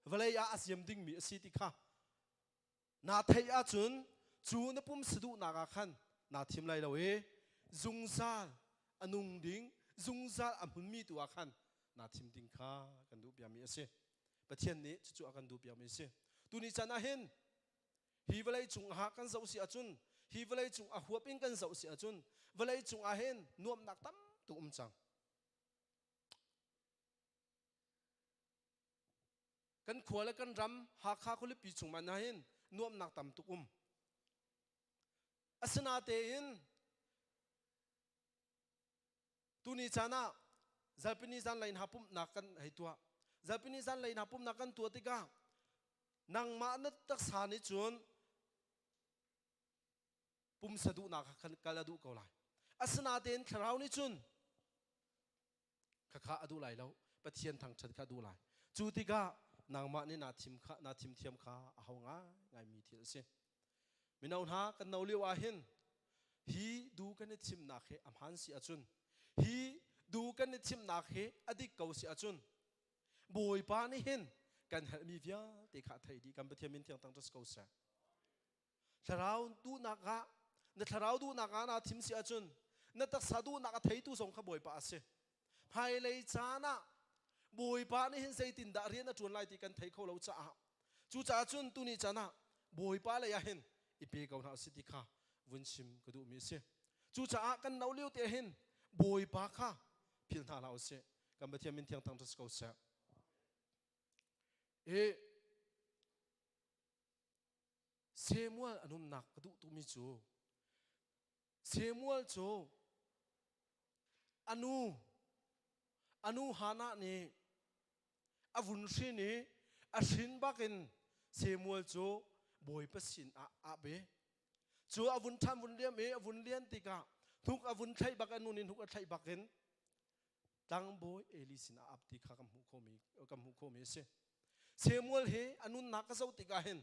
G: vawlei ah a siam dingmi a si ti kha naa theih ahcun cu na pumsa duhnak ah khan naa thim lai lo i zungzal a nung ding zungzal a hmunmi tu ah khan naa thim ding kha kan duh piakmi a si. Pathian nih cucu a kan duh piakmi a si. Tuni caan ah hin hi vawlei cung ah kan zoh si ahcun hi vawlei cung a huap in kan zoh si ahcun vawlei cung ah hin nuamhnak tam tuk um cang. Kan khua le kan ram Hakha khualipi chung man ah hin nuamhnak tam tuk um. Asinatein Tuni caan ah Zarhpini zanlei hna pumhnak kan hei tuah. Zarhpini zanlei hna pumhnak kan tuah tikah nangmah na taksa nih cun pumsa duhnak kha kal a duh ko lai. Asinain thlarau nih cun khakha a duh lai lo. Pathian thangṭhat kha a duh lai. Cu tikah nangmah nih naa thim kha naa thim thiam kha a hau ngaingaimi thil a si. Mino hna kan no lio ah hin hi du kan i thimnak hi a hmaan si ahcun hi du kan i thimnak hi a dik ko si ahcun Bawipa nih hin kan helhmi vialte kha a thei dih kan Pathian min thiang tang ṭas ko seh. Thlarau duhnak ah na thlarau duhnak ah naa thim si ahcun na taksa duhnak a theitu zong kha Bawipa a si. Hmailei caan ah Bawipa nih hin zeitindah rian a ṭuan lai ti kan thei kho lo caah cucaah cun tuni caan ah Bawipa lei ah hin i pe ko hna usih ti kha vun chim ka duhmi a si. Cucaah kan no lio te hin Bawipa kha phil hna hlah usih. Kan Pathian min thiang thangṭhat si ko seh. I Samuel a nunnak ka duh tukmi cu Samuel cu a nu a nu Hannah nih a vun hrin i a hrin bakin Samuel cu Bawipa sin ah a be. Cu a vun ṭhan vun liam i a vun lian tikah hnuk a vun thlaih bak a nu nih hnuk a thlaih bakin tlangbawi Eli sinah a ap ti kha kan hmuh khawhmi kan hmuh khawhmi a si. Samuel hi a nunnak ka zoh tikah hin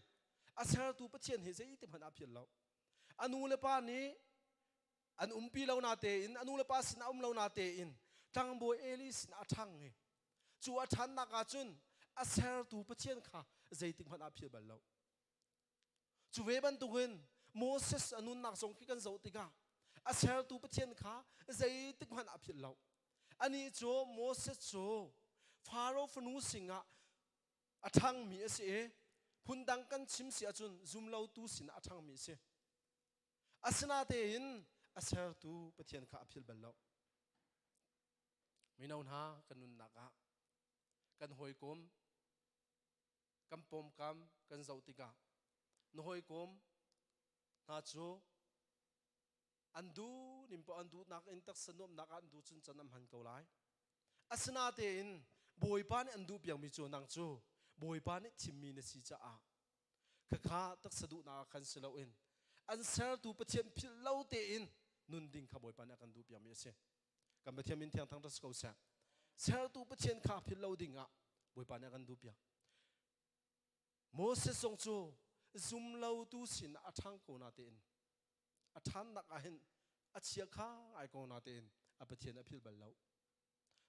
G: a sertu Pathian hi zeitik hmanh ah philh lo. A nu le pa nih an umpi lo na tein a nu le pa sinah um lo na tein tlangbawi Eli sinah a ṭhang i cu a ṭhannak ah cun a sertu Pathian kha zeitik hmanh ah philh bal lo. Cu ve bantukin Moses a nunnak zong khi kan zoh tikah a sertu Pathian kha zeitik hmanh ah philh lo. Anih cu Moses cu Faro fanu singah a ṭhangmi a si i phundang kan chim si ahcun zumlotu sinah a ṭhangmi a si. Asinatein a sertu Pathian kha a philh bal lo. Mino hna kan nunnak ah kan hawikom kan pawmkam kan zoh tikah na hawikom hna cu an duh ning paoh an duhnak in taksa nuamhnak ah an duh cun can an hman ko lai. Asinatein Bawipa nih an duh piakmi cu nang cu Bawipa nih thimmi na si caah khakha taksa duhnak ah khan si loin an sertu Pathian philh lo tein nun ding kha Bawipa nih a kan duh piakmi a si. Kan Pathian min thiang thangṭhat si ko seh. Sertu Pathian kha philh lo ding ah Bawipa nih a kan duh piak. Moses zong cu zumlotu sin ah a ṭhang ko na tein a ṭhannak ah hin a chia kha ai ko na tein a Pathian a philh bal lo.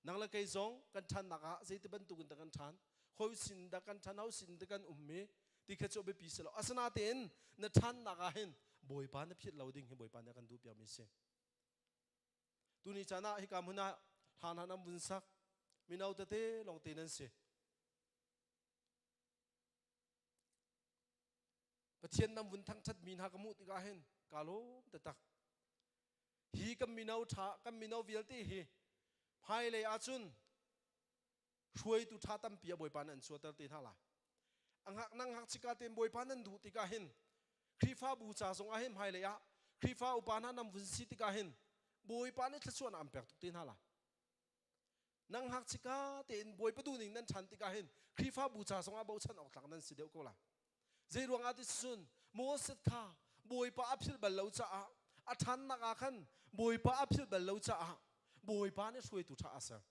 G: Nang le kei zong kan ṭhannak ah zeiti bantukin dah kan ṭhan, hawi sin dah kan ṭhan, ho sin dah kan um i ti kha cu a biapi si lo. Asinatein na ṭhannak ah hin Bawipa na philh lo ding hi Bawipa nih a kan duh piakmi a si. Tuni caan ah hika hmun ah hla hna nan vun sak mino tete lawngte nan si. Pathian nan vun thangṭhat mi hna ka hmuh tikah hin kaa lawm taktak. Hi kan mino ṭha kan mino vialte hi hmailei ahcun hruaitu ṭha tampi a Bawipa nih an chuahter te hna lai. A ngak nang ngakchika tein Bawipa nan duh tikah hin Khrihfabu ca zong ah hin hmailei ah Khrihfa upa hna nan vun si tikah hin Bawipa nih thluachuahnak an pek tuk te hna lai. Nang ngakchika tein Bawipa duhning nan ṭhan tikah hin Khrihfabu ca zong ah bochan awk tlak nan si deuh ko lai. Zei ruangah ti cun Moses kha Bawipa a philh bal lo caah a ṭhannak ah khan Bawipa a philh bal lo caah Bawipa nih hruaitu ṭha a ser.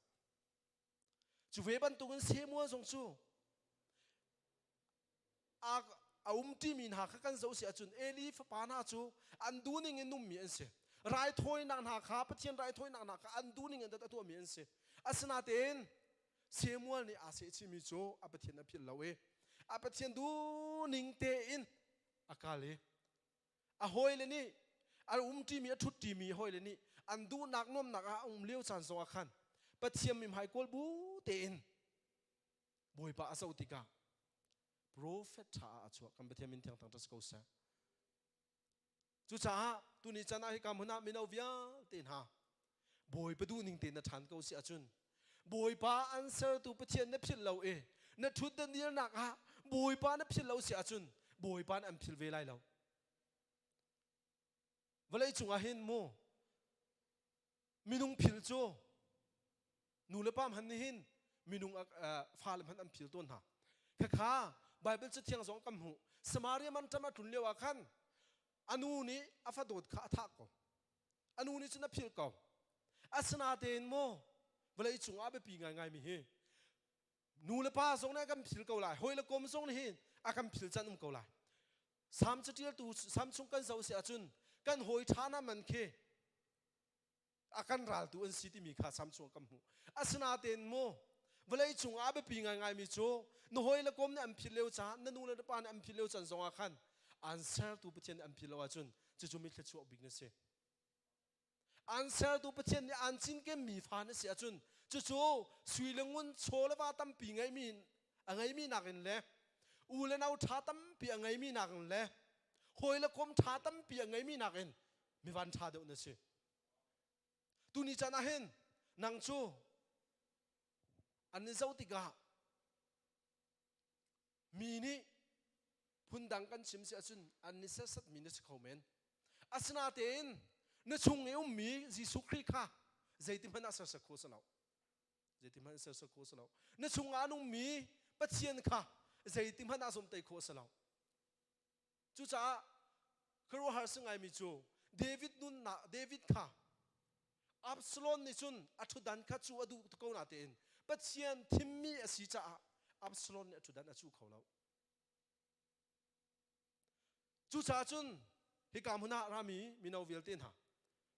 G: Cu ve bantukin Samuel zong cu a, a umṭimi hna kha kan zoh si ahcun Eli fapa hna cu an duhning in ummi an si. Raithawinak hna kha Pathian raithawinak hna kha an duhning in a tuahmi an si. Asinain Samuel nih aa sehchihmi cu a Pathian a philh lo i a Pathian duhning tein a kal i a hawile nih a umṭimi a ṭhutṭimi hawile nih an duhnak nuamnak ah a um lio caan zongah khan Pathian mithmai kawl bu tein Bawipa a zoh tikah profet ṭha ah a chuah. Kan Pathian min thiang thangṭhat si ko seh. Cucaah tuni chan ah hika hmun ah mino vialte hna Bawipa duhning tein na ṭhan ko si ahcun Bawipa an sertu Pathian na philh lo i na ṭhut na dirnak ah Bawipa na philh lo si ahcun Bawipa nih an philh ve lai lo. Vawlei cungah hin mu minung phil cu nu le pa hmanh nih hin minung fale hmanh an phil tawn hna. Khakha Bible cathiang zong kan hmuh. Samaria manṭam a tlun lio ah khan a nu nih a fadawt kha a thah ko. A nu nih cun a philh ko. Asinatein maw vawlei cungah a biapi ngaingaimi hi nu le pa zong nih a kan phil ko lai hawi le kom zong nih hin a kan phil can um ko lai Salm caṭialtu Salm chung kan zoh si ahcun kan hawi ṭha hna man khi a kan raltu an si timi kha Salm chung kan hmuh asinatein mu vawlei cung ah a biapi ngaingaimi cu na hawi le kom nih an philh lio caan na nu le na pa nih an philh lio caan zongah khan an sertu Pathian nih an philh lo ahcun cucu mi thluachuah bik na si An sertu Pathian nih an cinkenmi fa na si ahcun cucu sui le ngun chaw le va tampi ngeimi a ngeimi nakin le u le nau ṭha tampi a ngeimi nakin le hawi le kom ṭha tampi a ngeimi nakin mivan ṭha deuh na si. Tuni caan ah hin nang cu an i zoh tikah Mi nih phundang kan chim si ahcun an i serhsatmi na si kho men. Asinatein na chung i ummi Jesuh Khrih kha zeitihmanh ah serhsat kho si lo. Zeitihmanh serhsat kho si lo. Na chungah an ummi Pathian kha zeitihmanh ah zomhtaih khawh si lo. Cucaah khuaruahhar si ngaimi cu David nunnak David kha Absalom nih cun a ṭhutdan kha cu a duh ko natein Pathian thimmi a si caah Absalom nih a ṭhutdan a cu kho lo. Cucaah cun hika hmun ah rami mino vialte hna,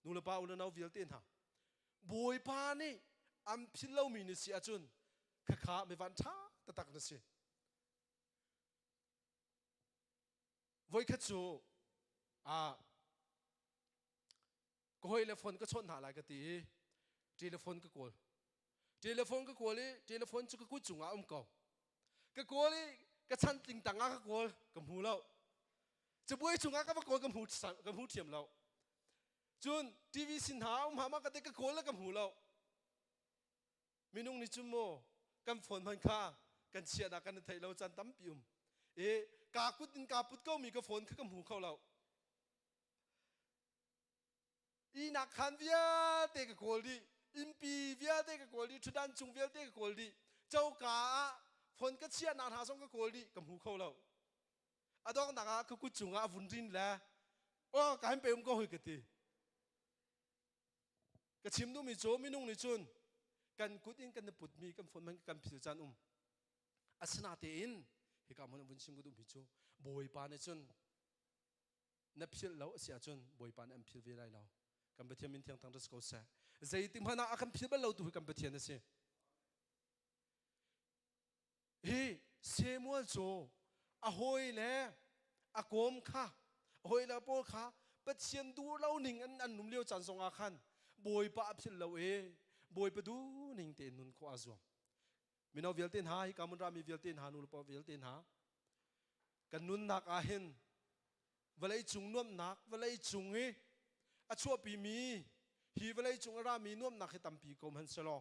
G: nu le pa u le nau vialte hna, Bawipa nih an philh lomi na si ahcun khakha mivan ṭha taktak na si. Voikhat cu ah ka hawi le phone ka chawnh hna lai ka ti i telephone ka kawl. Telephone ka kawl i telephone cu ka kut cungah um ko. Ka kawl i ka chantling tangah ka kawl ka hmu lo. Cabuai cungah ka va kawl ka hmu ka hmu thiam lo. Cun TV sin hna um hama ka te ka kawl le ka hmu lo. Minung nih cun maw kan phone hman kha kan chiahnak kan i theih lo caan tampi um. I kaa kut in kaa put komi ka phone kha ka hmu kho lo. Ihnak khaan vialte ka kawl dih. Innpi vialte ka kawl dih. Ṭhutdan cung vialte ka kawl dih. Coka ah phone ka chiahnak hna zong ka kawl dih. Ka hmu kho lo. A donghnak ah ka kut cungah a vun rin le aw ka hin pe um ko hoi ka ti. Ka chim duhmi cu minung nih cun kan kut in kan i putmi kan phone hmanh kan phil caan um. Asinatein hika hmun vun chim ka duhmi cu Bawipa nih cun na philh lo a si ahcun Bawipa nih an phil ve lai lo. Kan Pathian min thiang thang ko seh. Zeiti hmanh ah a kan phil bal lo tu hi kan Pathian a si. Hi Samuel cu a hawi le a kawm kha a hawi le pawl kha Pathian duh lo ning an an num lio caan zongah khan Bawipa a philh lo i Bawipa duh ning tein nun khawh aa zuam. Mino vialte hna hi kamun rami vialte hna nu le pa vialte hna kan nunnak ah hin. Vawlei cung nuamhnak, vawlei cung i a chuahpimi hi vawlei cung a rami nuamhnak hi tampi ko hmanh selaw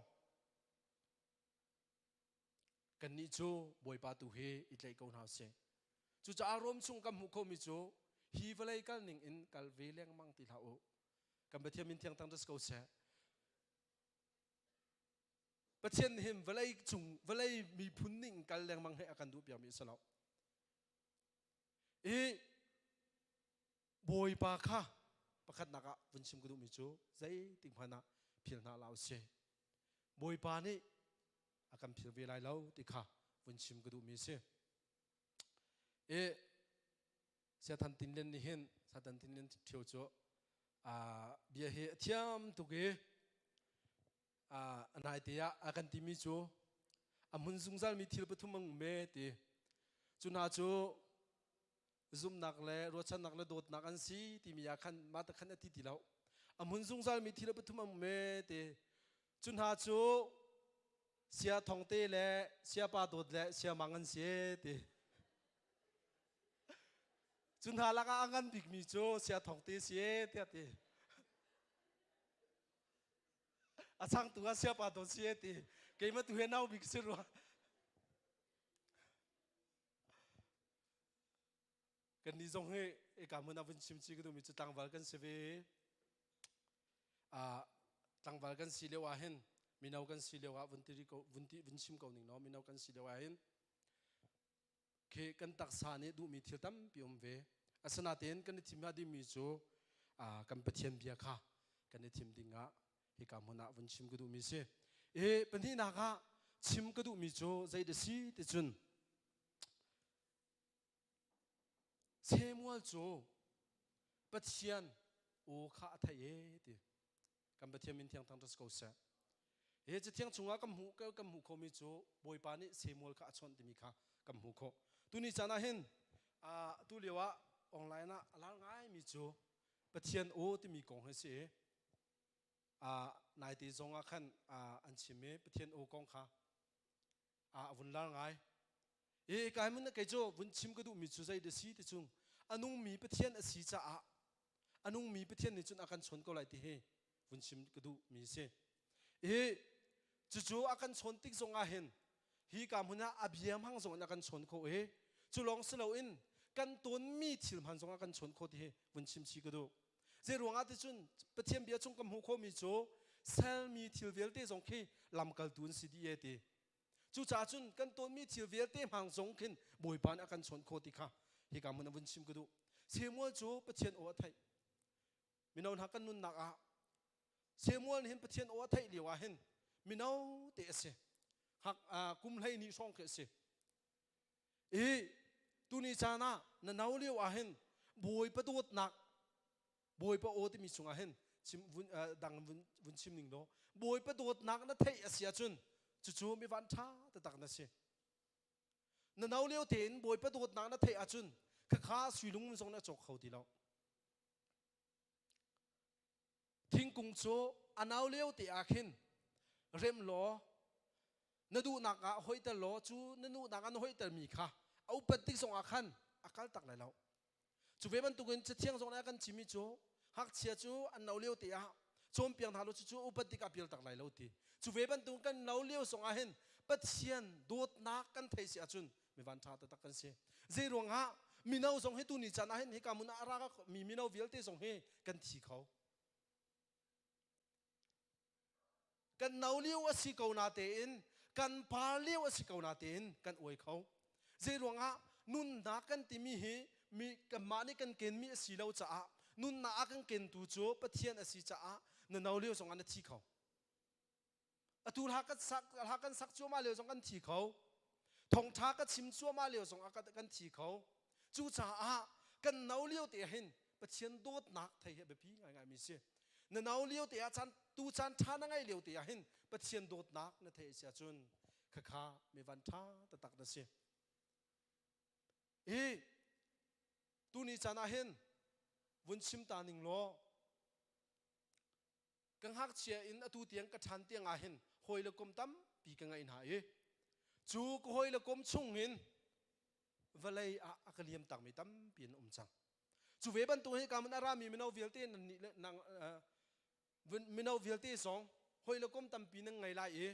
G: kannih cu Bawipa tu hi i tlaih ko hna usih. Cucaah Rom chung kan hmuh khomi cu hi vawlei kal ning in kal ve lengmang ti hlah u. Kan Pathian min thiang thangṭhat ko seh. Pathian nih hin vawlei cung vawlei miphun ning kal lengmang hi a kan duh piakmi a si lo. I Bawipa kha pakhatnak ah vun chim ka duhmi cu zeitik hmanh ah phil hna hlah usih. Bawipa nih a kan phil ve lai lo ti kha vun chim ka duhmi a si. I Satan Tinlen nih hin Satan Tinlen ṭhio cu bia hi a thiam tuk i a naite ah a kan timi cu a hmun zungzalmi thil pathum an um e ti. Cu hna cu zumhnak le ruahchannak le dawtnak an si timi ah khan mah te khan a ti ti lo. A hmun zungzalmi thil pathum an um e ti. Cu hna cu sia thongte le siapa dawt le siamang an si e ti. Cu hna lakah a ngan bikmi cu sia thongte si e tiah ti. A changtu ah siapa dawt si e ti. Keimah tu he nau bik si rua. Kannih zong hi eka hmun ah vun chim chi ka duhmi cu tlangval kan si ve. Ah tlangval kan si lio ah hin mino kan si lio ah vun ti ko vun ti vun chim ko ning no mino kan si lio ah hin khi kan taksa nih duhmi thil tampi um ve. Asinain kan i thim hnga dingmi cu kan Pathian bia kha kan i thim ding ah hika hmun ah vun chim ka duhmi si. I pahnihnak ah chim ka duhmi cu zei dah si ti cun Samuel cu Pathian aw kha a theih e ti. Kan Pathian min thiang thangṭhat ko seh. Hi cathiang chungah kan hmuh kan hmuh khomi cu Bawipa nih Samuel kha a chawnh timi kha kan hmuh khawh. Tuni caan ah hin tu lio ah online ah a lar ngaimi cu Pathian aw timi kong hi si i naite zong ah khan an chim i Pathian aw kong kha a vun lar ngai. I kai mun kei cu vun chim ka duhmi cu zei dah si ti cung a nungmi Pathian a si caah a nungmi Pathian nih cun a kan chawn ko lai ti hi vun chim ka duhmi si. I cucu a kan chawn tik zong ah hin hi ka hmun ah a bia hmang zong in a kan chawn kho i cu lawng si loin kan tawnmi thil hman zong a kan chawn kho ti hi vun chim chi ka duh. Zei ruangah ti cun Pathian bia chung kan hmuh khawhmi cu sermi thil vialte zong khi lamkaltu an si dih e ti. Cucaah cun kan tawnmi thil vialte hmang zong khin Bawipa nih a kan chawnh khawh ti kha hika hmun a vun chim ka duh. Samuel cu Pathian aw a theih. Mino hna kan nunnak ah Samuel nih hin Pathian aw a theih lio ah hin mino te a si. Hak kum hlei ni hrawng khi a si. I tuni caan ah na no lio ah hin Bawipa dawtnak Bawipa aw timi chungah hin chim vun dang vun vun chim ning law Bawipa dawtnak na theih a si ahcun cucu mi van ṭha taktak na si. Na no lio tein Bawipa dawtnak na theih ahcun khakha suilung zong na cawk kho ti lo. Thingkung cu a nau lio te ah khin rem law na duhnak ah hoihter law cu na duhnak ah na hoihtermi kha a upat tik zongah khan a kal tak lai lo. Cu ve bantukin Cathiang zong nih a kan chimmi cu ngakchia cu an no lio te ah cawnpiak hna law cucu upat tik ah pial tak lai lo ti. Cu ve bantukin kan no lio zongah hin Pathian dawtnak kan thei si ahcun mi van ṭha taktak kan si. Zei ruangah mino zong hi tuni caan ah hin hika hmun ah a ra mi mino vialte zong hi kan thi kho. Kan no lio a si ko na tein kan par lio a si ko na tein kan uai kho. Zei ruangah nunnak kan timi hi mi kanmah nih kan kenmi a si lo caah nunnak a kan kentu cu Pathian a si caah na no lio zongah na thi kho. Atu hla kan sak hla kan sak cuahmah lio zong kan thi kho. Thawngṭha ka chim cuahmah lio zong ah kan thi kho. Cucaah kan no lio te hin Pathian dawtnak thei hi a biapi ngaingaimi si. Na no lio te ah caan tu caan ṭha na ngeih lio te ah hin Pathian dawtnak na theih a si ahcun khakha mi van ṭha taktak na si. Hi tuni caan ah hin vun chim ta ning law ka ngakchia in atu tiang ka ṭhan tiang ah hin hawi le kom tampi ka ngeih hna i cu ka hawi le kom chung hin vawlei ah a ka liam takmi tampi an um cang. Cu ve bantuk hi kamun a rami mino vialte nan nih le nang mino vialte zong hoi le kom tampi nan ngei lai i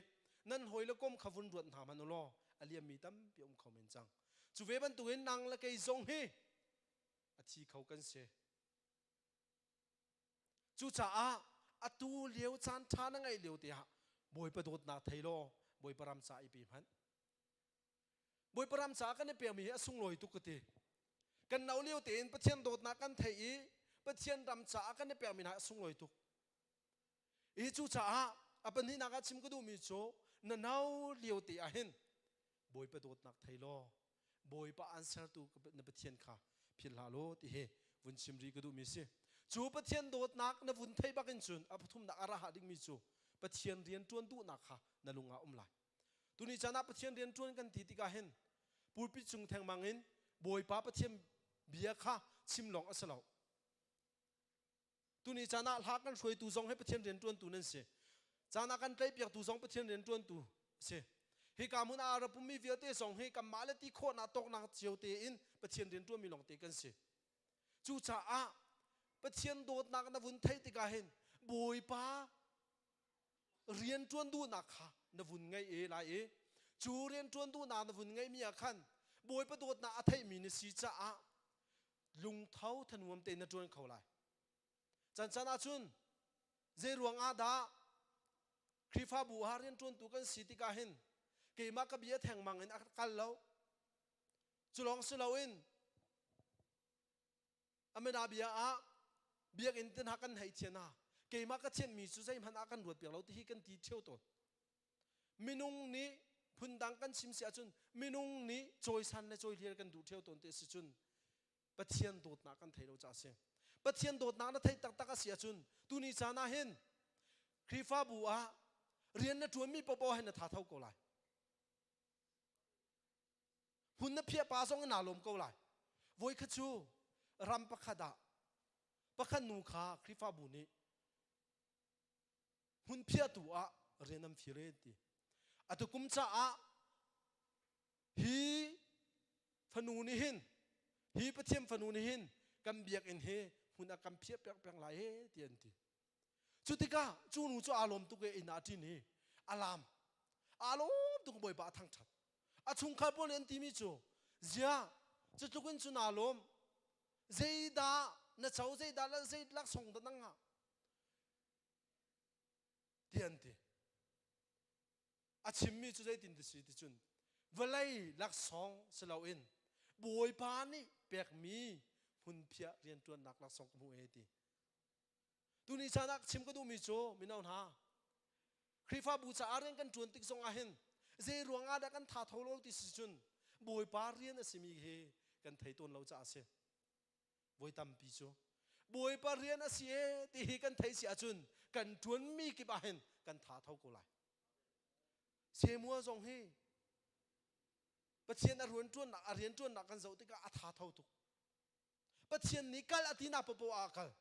G: nan hoi le kom kha vun ruat hna hmanh u law a liammi tampi um kho men cang. Cu ve bantukin nang le kei zong hi a thi kho kan si. Cucaah atu lio caan ṭha na ngeih lio te ah Bawipa dawtnak thei law Bawipa ram ca i pe hmanh. Bawipa ram caah kan i pekmi hi a sunglawi tuk ka ti. Kan no lio tein Pathian dawtnak kan theih i Pathian ram caah kan i pekmi hna a sunglawi tuk. I cucaah a pahnihnak ah chim ka duhmi cu na no lio te ah hin Bawipa dawtnak thei law Bawipa an sertu na Pathian kha philh hlah law ti hi vun chim rih ka duhmi si. Cu Pathian dawtnak na vun theih bak in cun a pathumnak a ra dingmi cu Pathian rian ṭuan duhnak kha na lung ah um lai. Tuni caan ah Pathian rian ṭuan kan ti tikah hin pulpit cung thengmang in Bawipa Pathian bia kha chim lawng a si lo. Tuni caan ah hla kan hruaitu zong hi Pathian rian ṭuantu nan si. Caan ah kan tlaihpiaktu zong Pathian rian ṭuantu si. Hika hmun ah a pummi vialte zong hi kanmah le ti khawhnak tawknak cio tein Pathian rian ṭuanmi lawngte kan si. Cucaah Pathian dawtnak na vun theih tikah hin Bawipa rian ṭuan duhnak kha na vun ngei e lai i cu rian ṭuan duhnak na vun ngeihmi ah khan Bawipa dawtnak a theihmi na si caah lungtho thanuam tein na ṭuan kho lai. Can can ahcun zei ruang ah dah Khrihfabu ah rianṭuantu kan si tikah hin keimah ka bia thengmang in a kal lo. Cu lawng si loin Amenabia ah biakinn te hna kan hei thian ah keimah ka thianmi cu zeihmanh ah kan ruat piak lo ti hi kan ti ṭheo tawn. Minung nih phundang kan chim si ahcun minung nih cawisan le cawihliar kan duh ṭheo tawn ti a si cun Pathian dawtnak kan thei lo caah a si. Pathian dawtnak na theih taktak a si ahcun tuni caan ah hin Khrihfabu ah rian na ṭuanmi paohpaoh hin na tha tho ko lai. Hmun na phiah pa zong in naa lawm ko lai. Voi kha cu ram pakhat ah pakhat nu kha Khrihfabu nih hmun phiahtu ah rian an fir e ti. Atu kum caah hi fanu nih hin hi Pathian fanu nih hin kan biakinn hi hmun a kan phiah pek peng lai e ti an ti. Cu tikah cu nu cu aa lawm tuk i inn ah a ṭin i a laam. Aa lawm tuk Bawipa a thangṭhat. A chungkhar pawl nih an timi cu ziah cu tluk in cu naa lawm zeidah na co zeidah zei laksawng dah na ngah ti an ti. A chimmi cu zeitin ti si ti cun vawlei laksawng si loin Bawipa nih pekmi hmunphiah rianṭuannak laksawng ka hmuh e ti. Tuni caan ah chim ka duhmi cu mino hna Khrihfabu caah rian kan ṭuan tik zong ah hin zei ruang ah dah kan tha tho lo ti si cun Bawipa rian a simi hi kan thei tawn lo caah a si. Voi tampi cu Bawipa rian a si e ti hi kan theih si ahcun kan ṭuanmi kip ah hin kan tha tho ko lai. Samuel zong hi Pathian a rian ṭuannak a rian ṭuannak kan zoh tikah a tha tho tuk. Pathian nih kal a ti nak paoh ah a kal.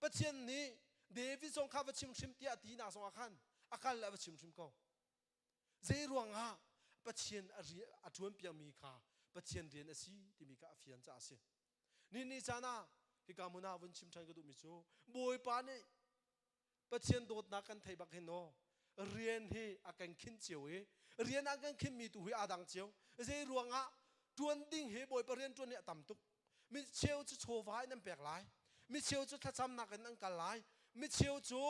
G: Pathian nih David zong kha va chim hrim tiah a ti nak zong ah khan a kal le a va chim hrim ko. Zei ruangah Pathian a ṭuan piakmi kha Pathian rian a si timi kha a fian caah a si. Ni ni caan ah hika hmun ah vun chim ṭhan ka duhmi cu Bawipa nih Pathian dawtnak kan thei bak hin aw rian hi a kan khinh cio i rian a kan khinhmi tu hi aa dang cio. Zei ruangah ṭuan ding hi Bawipa rian ṭuan hi a tam tuk. Mi cheu cu chawva in an pek lai. Mi cheu cu thlacamnak in an kal lai. Mi cheu cu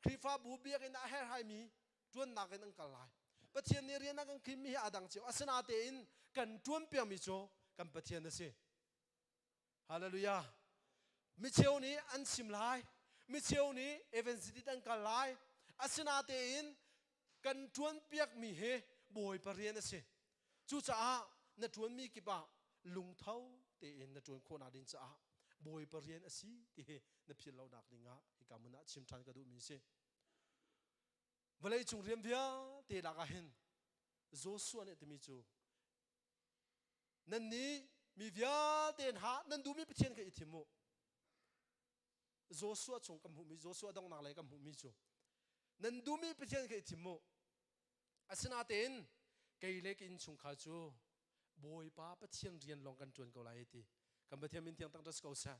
G: Khrihfabu biakinn ah a herhaimi ṭuannak in an kal lai. Pathian nih rian a kan khinhmi hi aa dang cio. Asinatein kan ṭuan piakmi cu kan Pathian a si. Hallelujah. Micheu nih an chim lai. Micheu nih evangelist an kal lai. Asinatein kan ṭuan piakmi hi Bawipa rian a si. Cucaah na ṭuanmi kip ah lungtho tein na ṭuan khawhnak ding caah Bawipa rian a si ti hi na philh lonak ding ah hika hmun ah chim ṭhan ka duhmi a si. Vawlei cung rian vialte lak ah hin Joshua nih a timi cu Nannih mi vialte hna nan duhmi Pathian kha i thim u. Joshua chung kan hmuhmi Joshua donghnak lei kan hmuhmi cu nan duhmi Pathian kha i thim u. Asinain kei le ka innchungkhar cu Bawipa Pathian rian lawng kan ṭuan ko lai ti. Kan Pathian min thiang tak ko seh.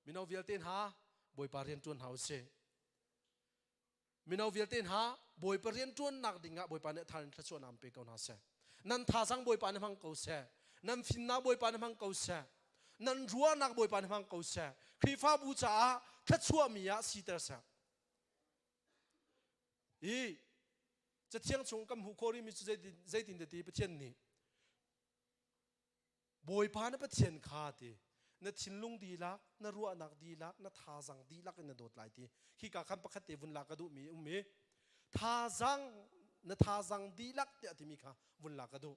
G: Mino vialte hna Bawipa rian ṭuan hna usih. Mino vialte hna Bawipa rian ṭuannak dingah Bawipa nih thar in thluachuahnak an pe ko hna seh. Nan thazang Bawipa nih hmang ko seh. Nan fimnak Bawipa nih hmang ko seh. Nan ruahnak Bawipa nih hmang ko seh. Khrihfabu caah thluachuahmi ah siter seh. Hi Cathiang chung kan hmuh khawh rihmi cu zeitin ti Pathian nih Bawipa na Pathian kha ti na thinlung dihlak, na ruahnak dihlak, na thazang dihlak in na dawt lai ti. Khika khan pakhat te vun lak ka duhmi um i thazang na thazang dihlak tiah timi kha vun lak ka duh.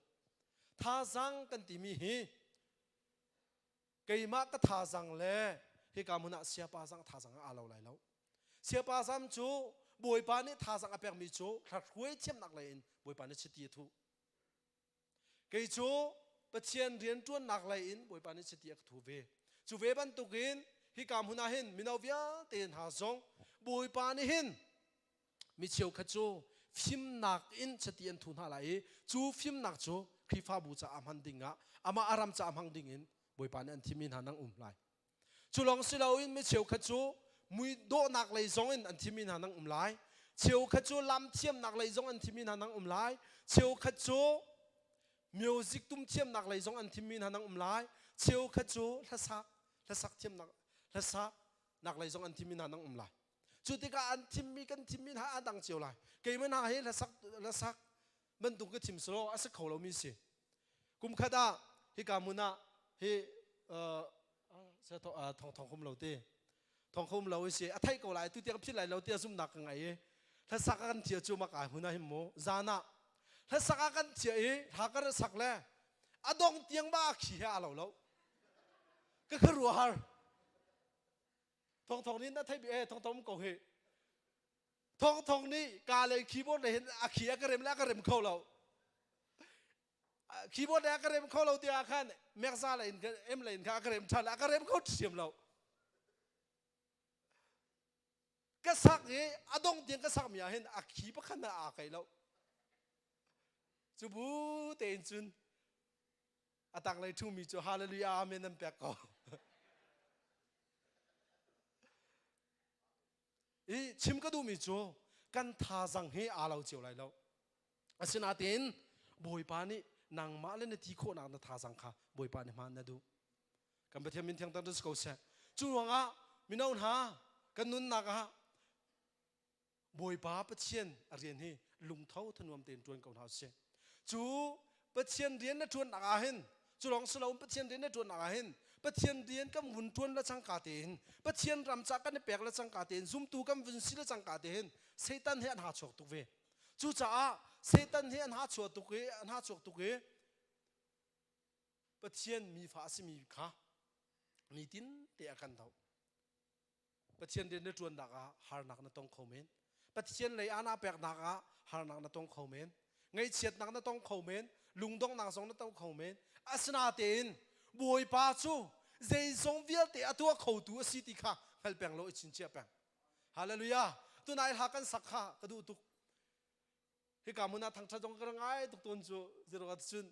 G: Thazang kan timi hi keimah ka thazang le hika hmun ah siapa zang thazang aa lo lai lo. Siapa zam cu Bawipa nih thazang a pekmi cu hruai thiamnak lei in Bawipa nih chiti a thuh. Kei cu Pathian rianṭuannak lei in Bawipa nih chiti a ka thu ve. Cu ve bantukin hika hmun ah hin mino vialte hna zong Bawipa nih hin mi cheukhat cu fimnak in chiti an thu hna lai i cu fimnak cu Khrihfabu caah hman dingah amah a ram caah hmang dingin Bawipa nih an thimmi hna nang um lai. Cu lawng si loin mi cheukhat cu mui dawhnak lei zong in an thimi hna nang um lai. Cheukhat cu lam thiamnak lei zong an thimi hna nang um lai. Cheukhat cu music tum thiamnak lei zong an thimmi hna nang um lai. Cheukhat cu hlasak hlasak thiamnak hlasak nak lei zong an thimmi hna nang um lai. Cu tikah an thimmi kan thimmi hna a dang cio lai. Keimah hna hi hlasak hlasak bantuk ka thim selaw a si kho lomi si. Kum khat ah hika hmun ah hi thong thong khum lo te thong khum lo si a theih ko lai tu tiang phit lai lo tiah zumnak ka ngei i hlasak a kan thia cu mak ai hmun ah him mu zan ah hlasak a kan thia i hla ka sak le a dong tiang ba khi he a lo lo ka kha ruahar thong thong nih na thei bi e thong thong ko hi thong thong nih ka lei keyboard le hin a khi a ka rem le a ka rem kho lo keyboard le a ka rem kho lo tiah khan mekza le in em le in kha a ka rem than a ka rem kho thiam lo ka sak i a dong tiang ka sak mi ah hin a khi pakhat na aa kai lo cu bu tein cun a tanglei ṭhumi cu hallelujah amen an pek ko I chim ka duhmi cu kan thazang hi aa lo cio lai lo. Asinain Bawipa nih nangmah le na ti khawhnak na thazang kha Bawipa nih hmaan na duh. Kan Pathian min thiang tan ko seh. Cu ruangah mino hna kan nunnak ah Bawipa Pathian a rian hi lungtho thanuam tein ṭuan ko hna usih. Cu Pathian rian na ṭuannak ah hin cu lawng si loin Pathian rian na ṭuannak ah hin Pathian rian kan vun ṭuan le cangka tein Pathian ram ca kan i pek le cangka tein zumtu kan vun si le cangka tein Satan he an ha chuak tuk ve. Cucaah Satan he an ha chuak tuk i an ha chuak tuk i Pathian mifa a simi kha nitin te a kan doh. Pathian rian na ṭuannak ah harnak na tong kho men. Pathian lei ah naa peknak ah harnak na tong kho men. Ngaihchiatnak na tong kho men. Lungdonghnak zong na tong kho men. Asinain Bawipa cu zeizong vialte a tuah khotu a si ti kha hngal peng law i chingchiah peng. Hallelujah. Tunai hla kan sak kha ka duh tuk. Hika hmun ah thangṭhat zong ka ngai tuk tawn cu zeruangah cun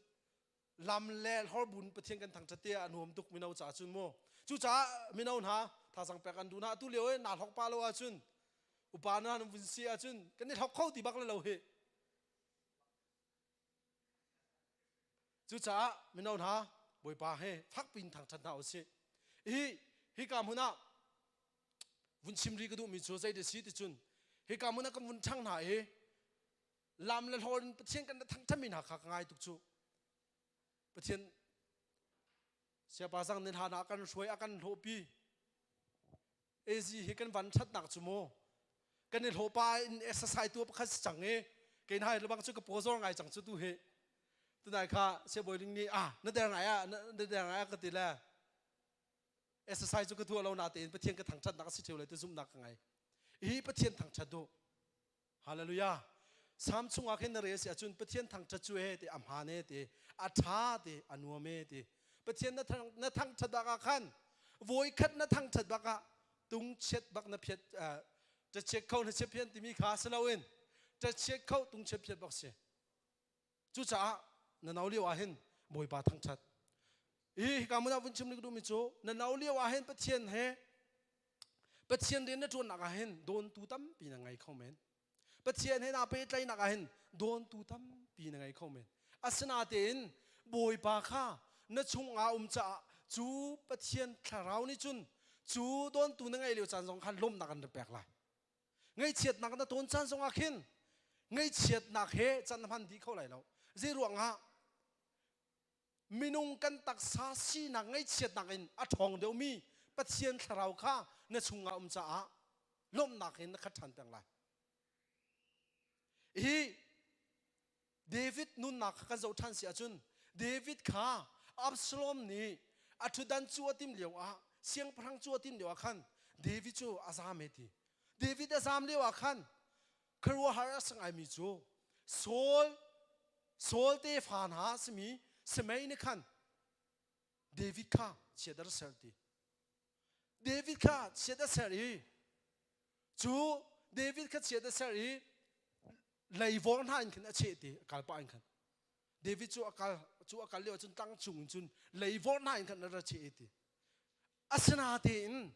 G: lam le hlorbun Pathian kan thangṭhat te ah a nuam tuk mino caah cun mu cucaah mino hna thazang pek an duh hna atu lio i naa hlok pa lo ahcun upa na nan vun si ahcun kan i hlok kho ti bak le lo hi cucaah mino hna Bawipa he fakpin thangṭhat hna usih hi hika hmun ah vun chim ri ka duhmi cu zei si ti cun hika hmun ah kan vun ṭhang hna i lam le hlawn in Pathian kan thangṭhatmi hna kha ka ngai tuk cu Pathian siapa zang nih hlan ah kan hruai a kan hlawhpi AZ hi kan van ṭhatnak cu mu kan i hlawhpa in exercise tu pakhat si cang i kei hna lebang cu ka paw zor ngai cang cu tu hi tunai kha siabawi ling nih ah na der ngai ah na der ngai ah ka ti le exercise cu ka tuah lo natein Pathian ka thangṭhatnak a si ṭheu lai ti zumhnak ka ngei hi Pathian thangṭhat duh Hallelujah. Salm chungah khin na rel si ahcun Pathian thangṭhat cu e ti a hmaan e ti a ṭha ti a nuam e ti Pathian na thang na thangṭhat bak ah khan voikhat na thangṭhat bak ah tung chiat bak na phiat ṭachiat kho na chiat phian timi kha si loin ṭachiat kho tung chiat phiat bak si cucaah na no lio ah hin Bawipa thangṭhat hi hika mun ah vun chim lik duhmi cu na no lio ah hin Pathian he. Pathian rian na ṭuannak ah hin dawntu tampi na ngei kho men. Pathian he naa pehtlaihnak ah hin dawntu tampi na ngei kho men. Asinatein Bawipa kha na chungah um caah cu Pathian thlarau nih cun cu dawntu na ngeih lio caan zong khan lawmhnak an rak pek lai. Ngaihchiatnak na tawn caan zongah khin ngaihchiatnak he can na hman dih kho lai lo. Zei ruangah minung kan taksa sinak ngaihchiatnak in a ṭhawng deuhmi Pathian thlarau kha na chungah um caah lawmhnak in na khat ṭhan peng lai. Hi David nunnak kha kan zoh ṭhan si ahcun David kha Absalom nih a ṭhutdan cu a tim lio ah siangpahrang cu a tim lio ah khan David cu a zaam he ti. David a zaam lio ah khan khuaruahhar a si ngaimi cu Saul Saul tefa hna a simi Simei nih khan David kha chiat a ser ti. David kha chiat a ser i cu David kha chiat a ser i leivawng hna in khan a cheh ti a kal pah in khan David cu a kal cu a kal lio cun tlang chung in cun leivawng hna in khan a ra cheh ti. Asinatein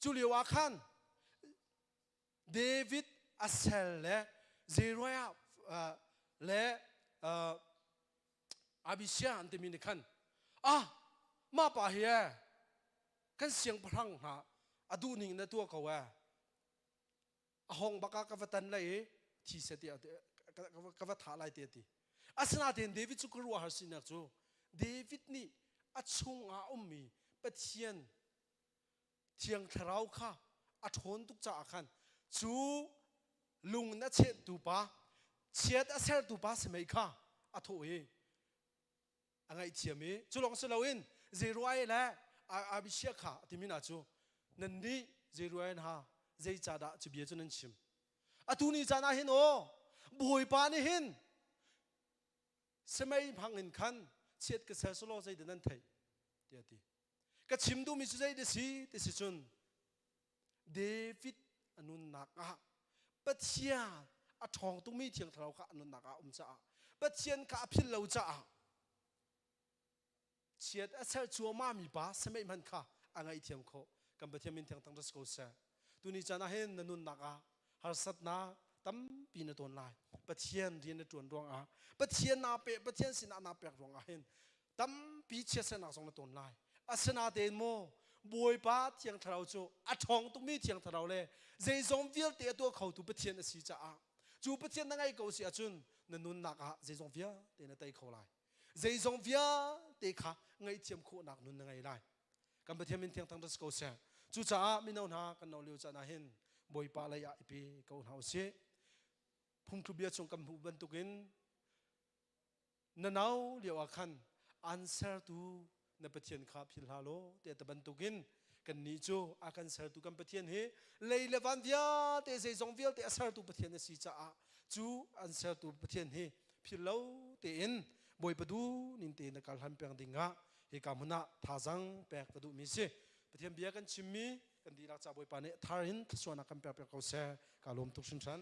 G: cu lio ah khan David a sel le Zeruiah le Abishai an timi nih khan ah mah pa hi ee kan siangpahrang hna a duh ning na tuah ko ee a hong bak ah ka va tan lai i thi seh tiah ka va thah lai ti a ti asinain David cu ka ruahhar sinak cu David nih a chungah ummi Pathian Thiang Thlarau kha a ṭhawn tuk caah khan cu lung in a chehtu pa chiat a sertu pa simei kha a thawh i a ngaihthiam i cu lawng si loin Zeruai le Abishai kha a timi hna cu nannih Zeruai hna zeicahdah cu bia cu nan chim atu ni caan ah hin aw Bawipa nih hin semei hmang in khan chiat ka ser selaw zeidah nan theih tiah a ti Ka chim duhmi cu zei ti si ti si cun David a nunnak ah Pathian a ṭhawng tukmi Thiang Thlarau kha a nunnak ah a um caah Pathian kha a philh lo caah chiat a ser cuahmah mi pa sameih hmanh kha a ngaihthiam khawh. Kan Pathian min thiang thangṭhat si ko seh. Tuni caan ah hin na nunnak ah harsatnak tampi na tawn lai. Pathian rian na ṭuan ruangah Pathian naa pe Pathian sinah naa pek ruangah hin tampi chiatsernak zong na tawn lai. Asinatein maw Bawipa Thiang Thlarau cu a ṭhawng tukmi Thiang Thlarau le zeizong vialte a tuah khotu Pathian a si caah cu Pathian na ngeih ko si ahcun na nunnak ah zeizong vialte na tei kho lai. Zeizong vialte kha ngaihthiam khawhnak nun na ngei lai. Kan Pathian min thiang thangṭhat si ko seh. Cucaah mino hna kan no lio caan ah hin Bawipa lei ah i pe ko hna usih. Phungthlubia chung kan hmuh bantukin na no lio ah khan an sertu na Pathian kha philh hlah law tiah ta bantukin kannih cu a kan sertu kan Pathian hi lei le van vialte zeizong vialte a sertu Pathian a si caah cu an sertu Pathian hi philh lo tein Bawipa duh ning tein na kal hlan peng ding ah hika hmun ah thazang pek ka duhmi si. Pathian bia kan chimmi kan dihlak ca Bawipa nih thar in thluachuahnak kan pek piak ko seh. Ka lawm tuk hringhran.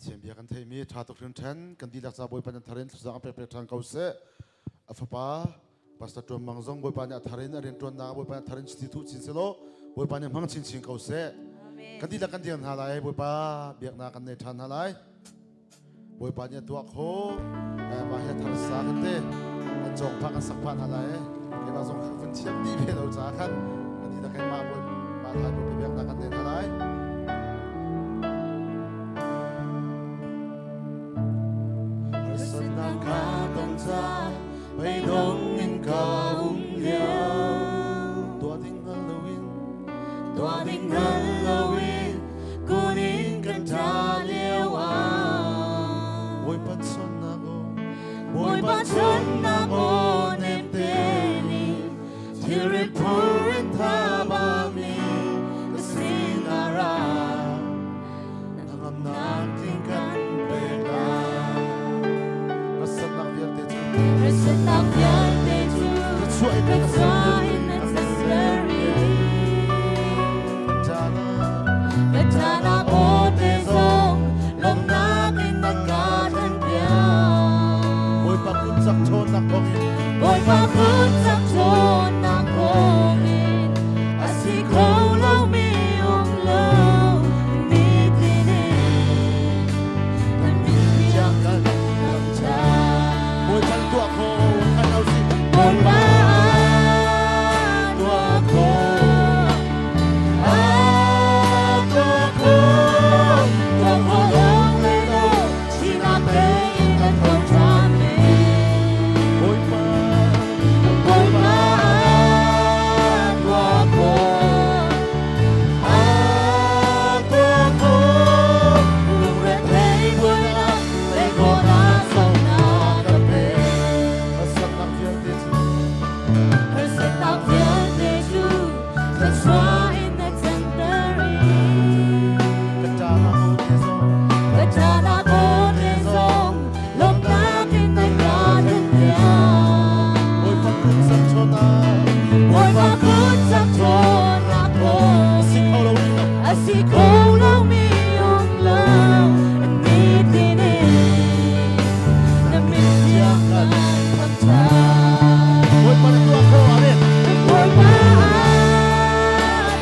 A: Pathian bia kan theimi ṭha tuk hrinṭhen kan dihlak ca Bawipa nih a thar in thlazang a pek pek ṭhan ko seh. A fapa Pastor Ṭuan Mang zong Bawipa nih a thar in a rianṭuannak Bawipa nih a thar in chiti thuh chin selaw Bawipa nih hmang chinchin ko seh. Kan dihlak kan dir hna lai Bawipa biaknak kan nei ṭhan hna lai. Bawipa nih a tuah khawh. Mah hi a thar sa kan te kan cawng phah kan sak phah hna lai. Keimah zong kha vun thiam dih ve lo caah khan kan dihlak keimah mah thai Bawipa biaknak kan nei hna lai. Harsatnak ka tong ca beidong in ka um lio tuah ding hngal loin
B: tuah ding hngal loin kun in kan ṭa lio ah
A: Bawipa chonnak aw
B: Bawipa chonnak aw nem te nih thilri phur in thabami ka sin. Harsatnak vialte cu
A: Thluachuah in na
B: thluachuah in na canter i
A: Ka
B: Ka ṭahnak awte zong lawmhnak in na ka thanpiak.
A: Bawipa kut cak ṭhawnnak thawngin
B: Bawipa kut cak ṭhawnnak thawngin a si kho lomi um lo nitin in kan min thiang kan thangṭhat.
A: Bawipa tuah kho kan lo si.
B: Bawipa tuah kho, a tuah kho, tuah kho lo le lo, thihnak tein kan tho ṭhan men.
A: Bawipa
B: Bawipa tuah kho, a tuah kho, lungrethei buainak, tei khawhnak zohnak ka pe.
A: Harsatnak vialte cu
B: Harsatnak vialte cu thluachuah in na canter i
A: ka ṭahnak awte zong
B: ka ṭahnak awte zong lawmhnak in na ka thanpiak.
A: Bawipa kut cak ṭhawnnak
B: Bawipa kut cak ṭhawnnak
A: a si kho lomi
B: a si kho lomi um lo nitin in na min thiang kan thangṭhat.
A: Bawipa na tuah kho amen.
B: Bawipa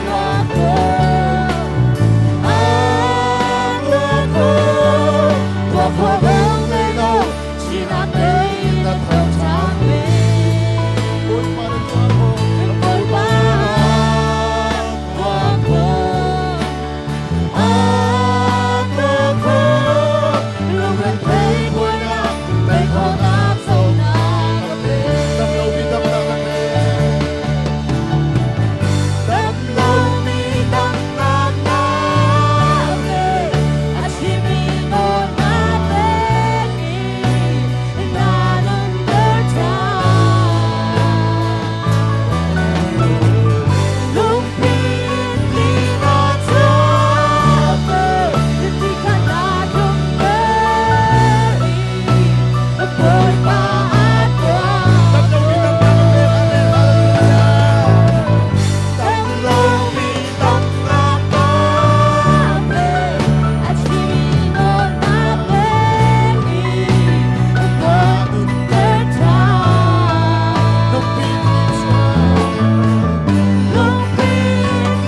B: tuah kho, a tuah kho, tuah kho bang le lo, thihnak tein na tho ṭhan men.
A: Bawipa na tuah kho.
B: Bawipa tuah kho, a tuah kho, lungrethei buainak, tei khawhnak zohnak ka pe.
A: Dam lomi damnak na pe.
B: Dam lomi damnak na pe, a thimi nawl na pek i na nunter ṭhan. Lungpi in ti na chuahter, ti kha na tlumter i Bawipa a tuah.
A: Dam lomi damnak na pe. Amen. Hallelujah.
B: Dam lomi damnak na pe, a thimi nawl na pek i na nunter ṭhan.
A: Lungpi in
B: Lungpi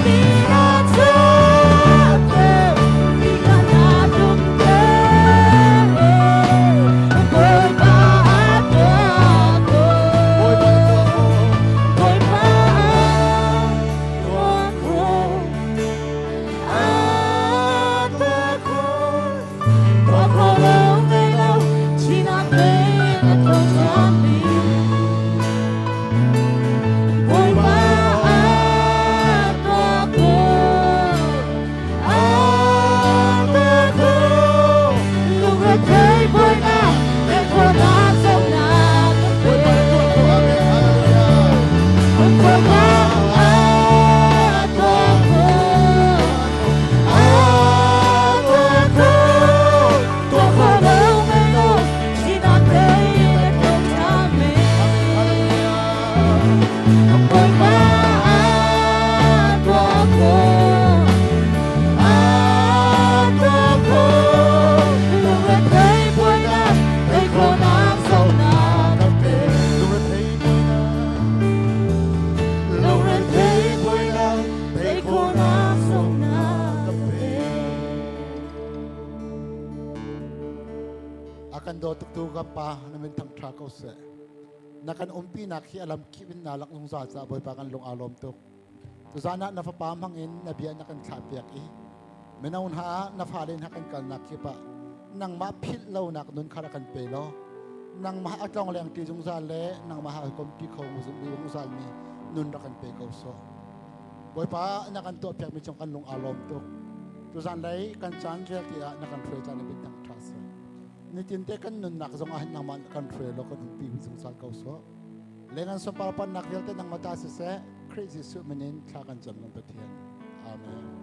B: ti na chuahter, ti kha na tlumter i Bawipa a tuah ko.
A: Bawipa na tuah kho.
B: Bawipa tuah kho, a tuah kho, tuah kho lo le lo, thihnak tein a tho ṭhan mi. Bawipa a tuah kho, a tuah kho, lungrethei buainak, tei khawhnak zohnak ka pe.
A: Bawipa na tuah kho. Amen. Hallelujah.
B: Bawipa a tuah kho, a tuah kho, tuah kho lo le lo, thihnak tein a tho ṭhan men.
A: Hallelujah.
B: Bawipa a tuah kho, a tuah kho, lungrethei buainak, tei khawhnak zohnak ka pe.
A: Lungrethei buainak.
B: Lungrethei buainak, tei khawhnak zohnak ka pe.
H: A kan daw tuktu kan pa na min thangṭha ko seh. Na kan umpi nak hi alam kip in na lak zungzal ca Bawipa kan lung aa lawm tuk. Tuzan ah na fapa hmang in na bia na kan thlah piak i mino hna na fale hna kan kalnak kip ah nangmah philh lonak nun kha rak kan pe law nangmah a tlong leng ti zungzal le nangmah a kompi kho zungzal mi nun rak kan pe ko sawh. Bawipa na kan tuah piakmi cung kan lung aa lawm tuk. Tuzan lei kan caan vialte ah na kan hruai caan na min thangṭha seh. Nitin te kan nunnak zong ah hin nangmah kan hruai law kan umpi zungzal ko sawh. Le kan sunpar pannak vialte nangmah ta siseh, Khrih Jesuh min in thla kan cam kan Pathian. Amen.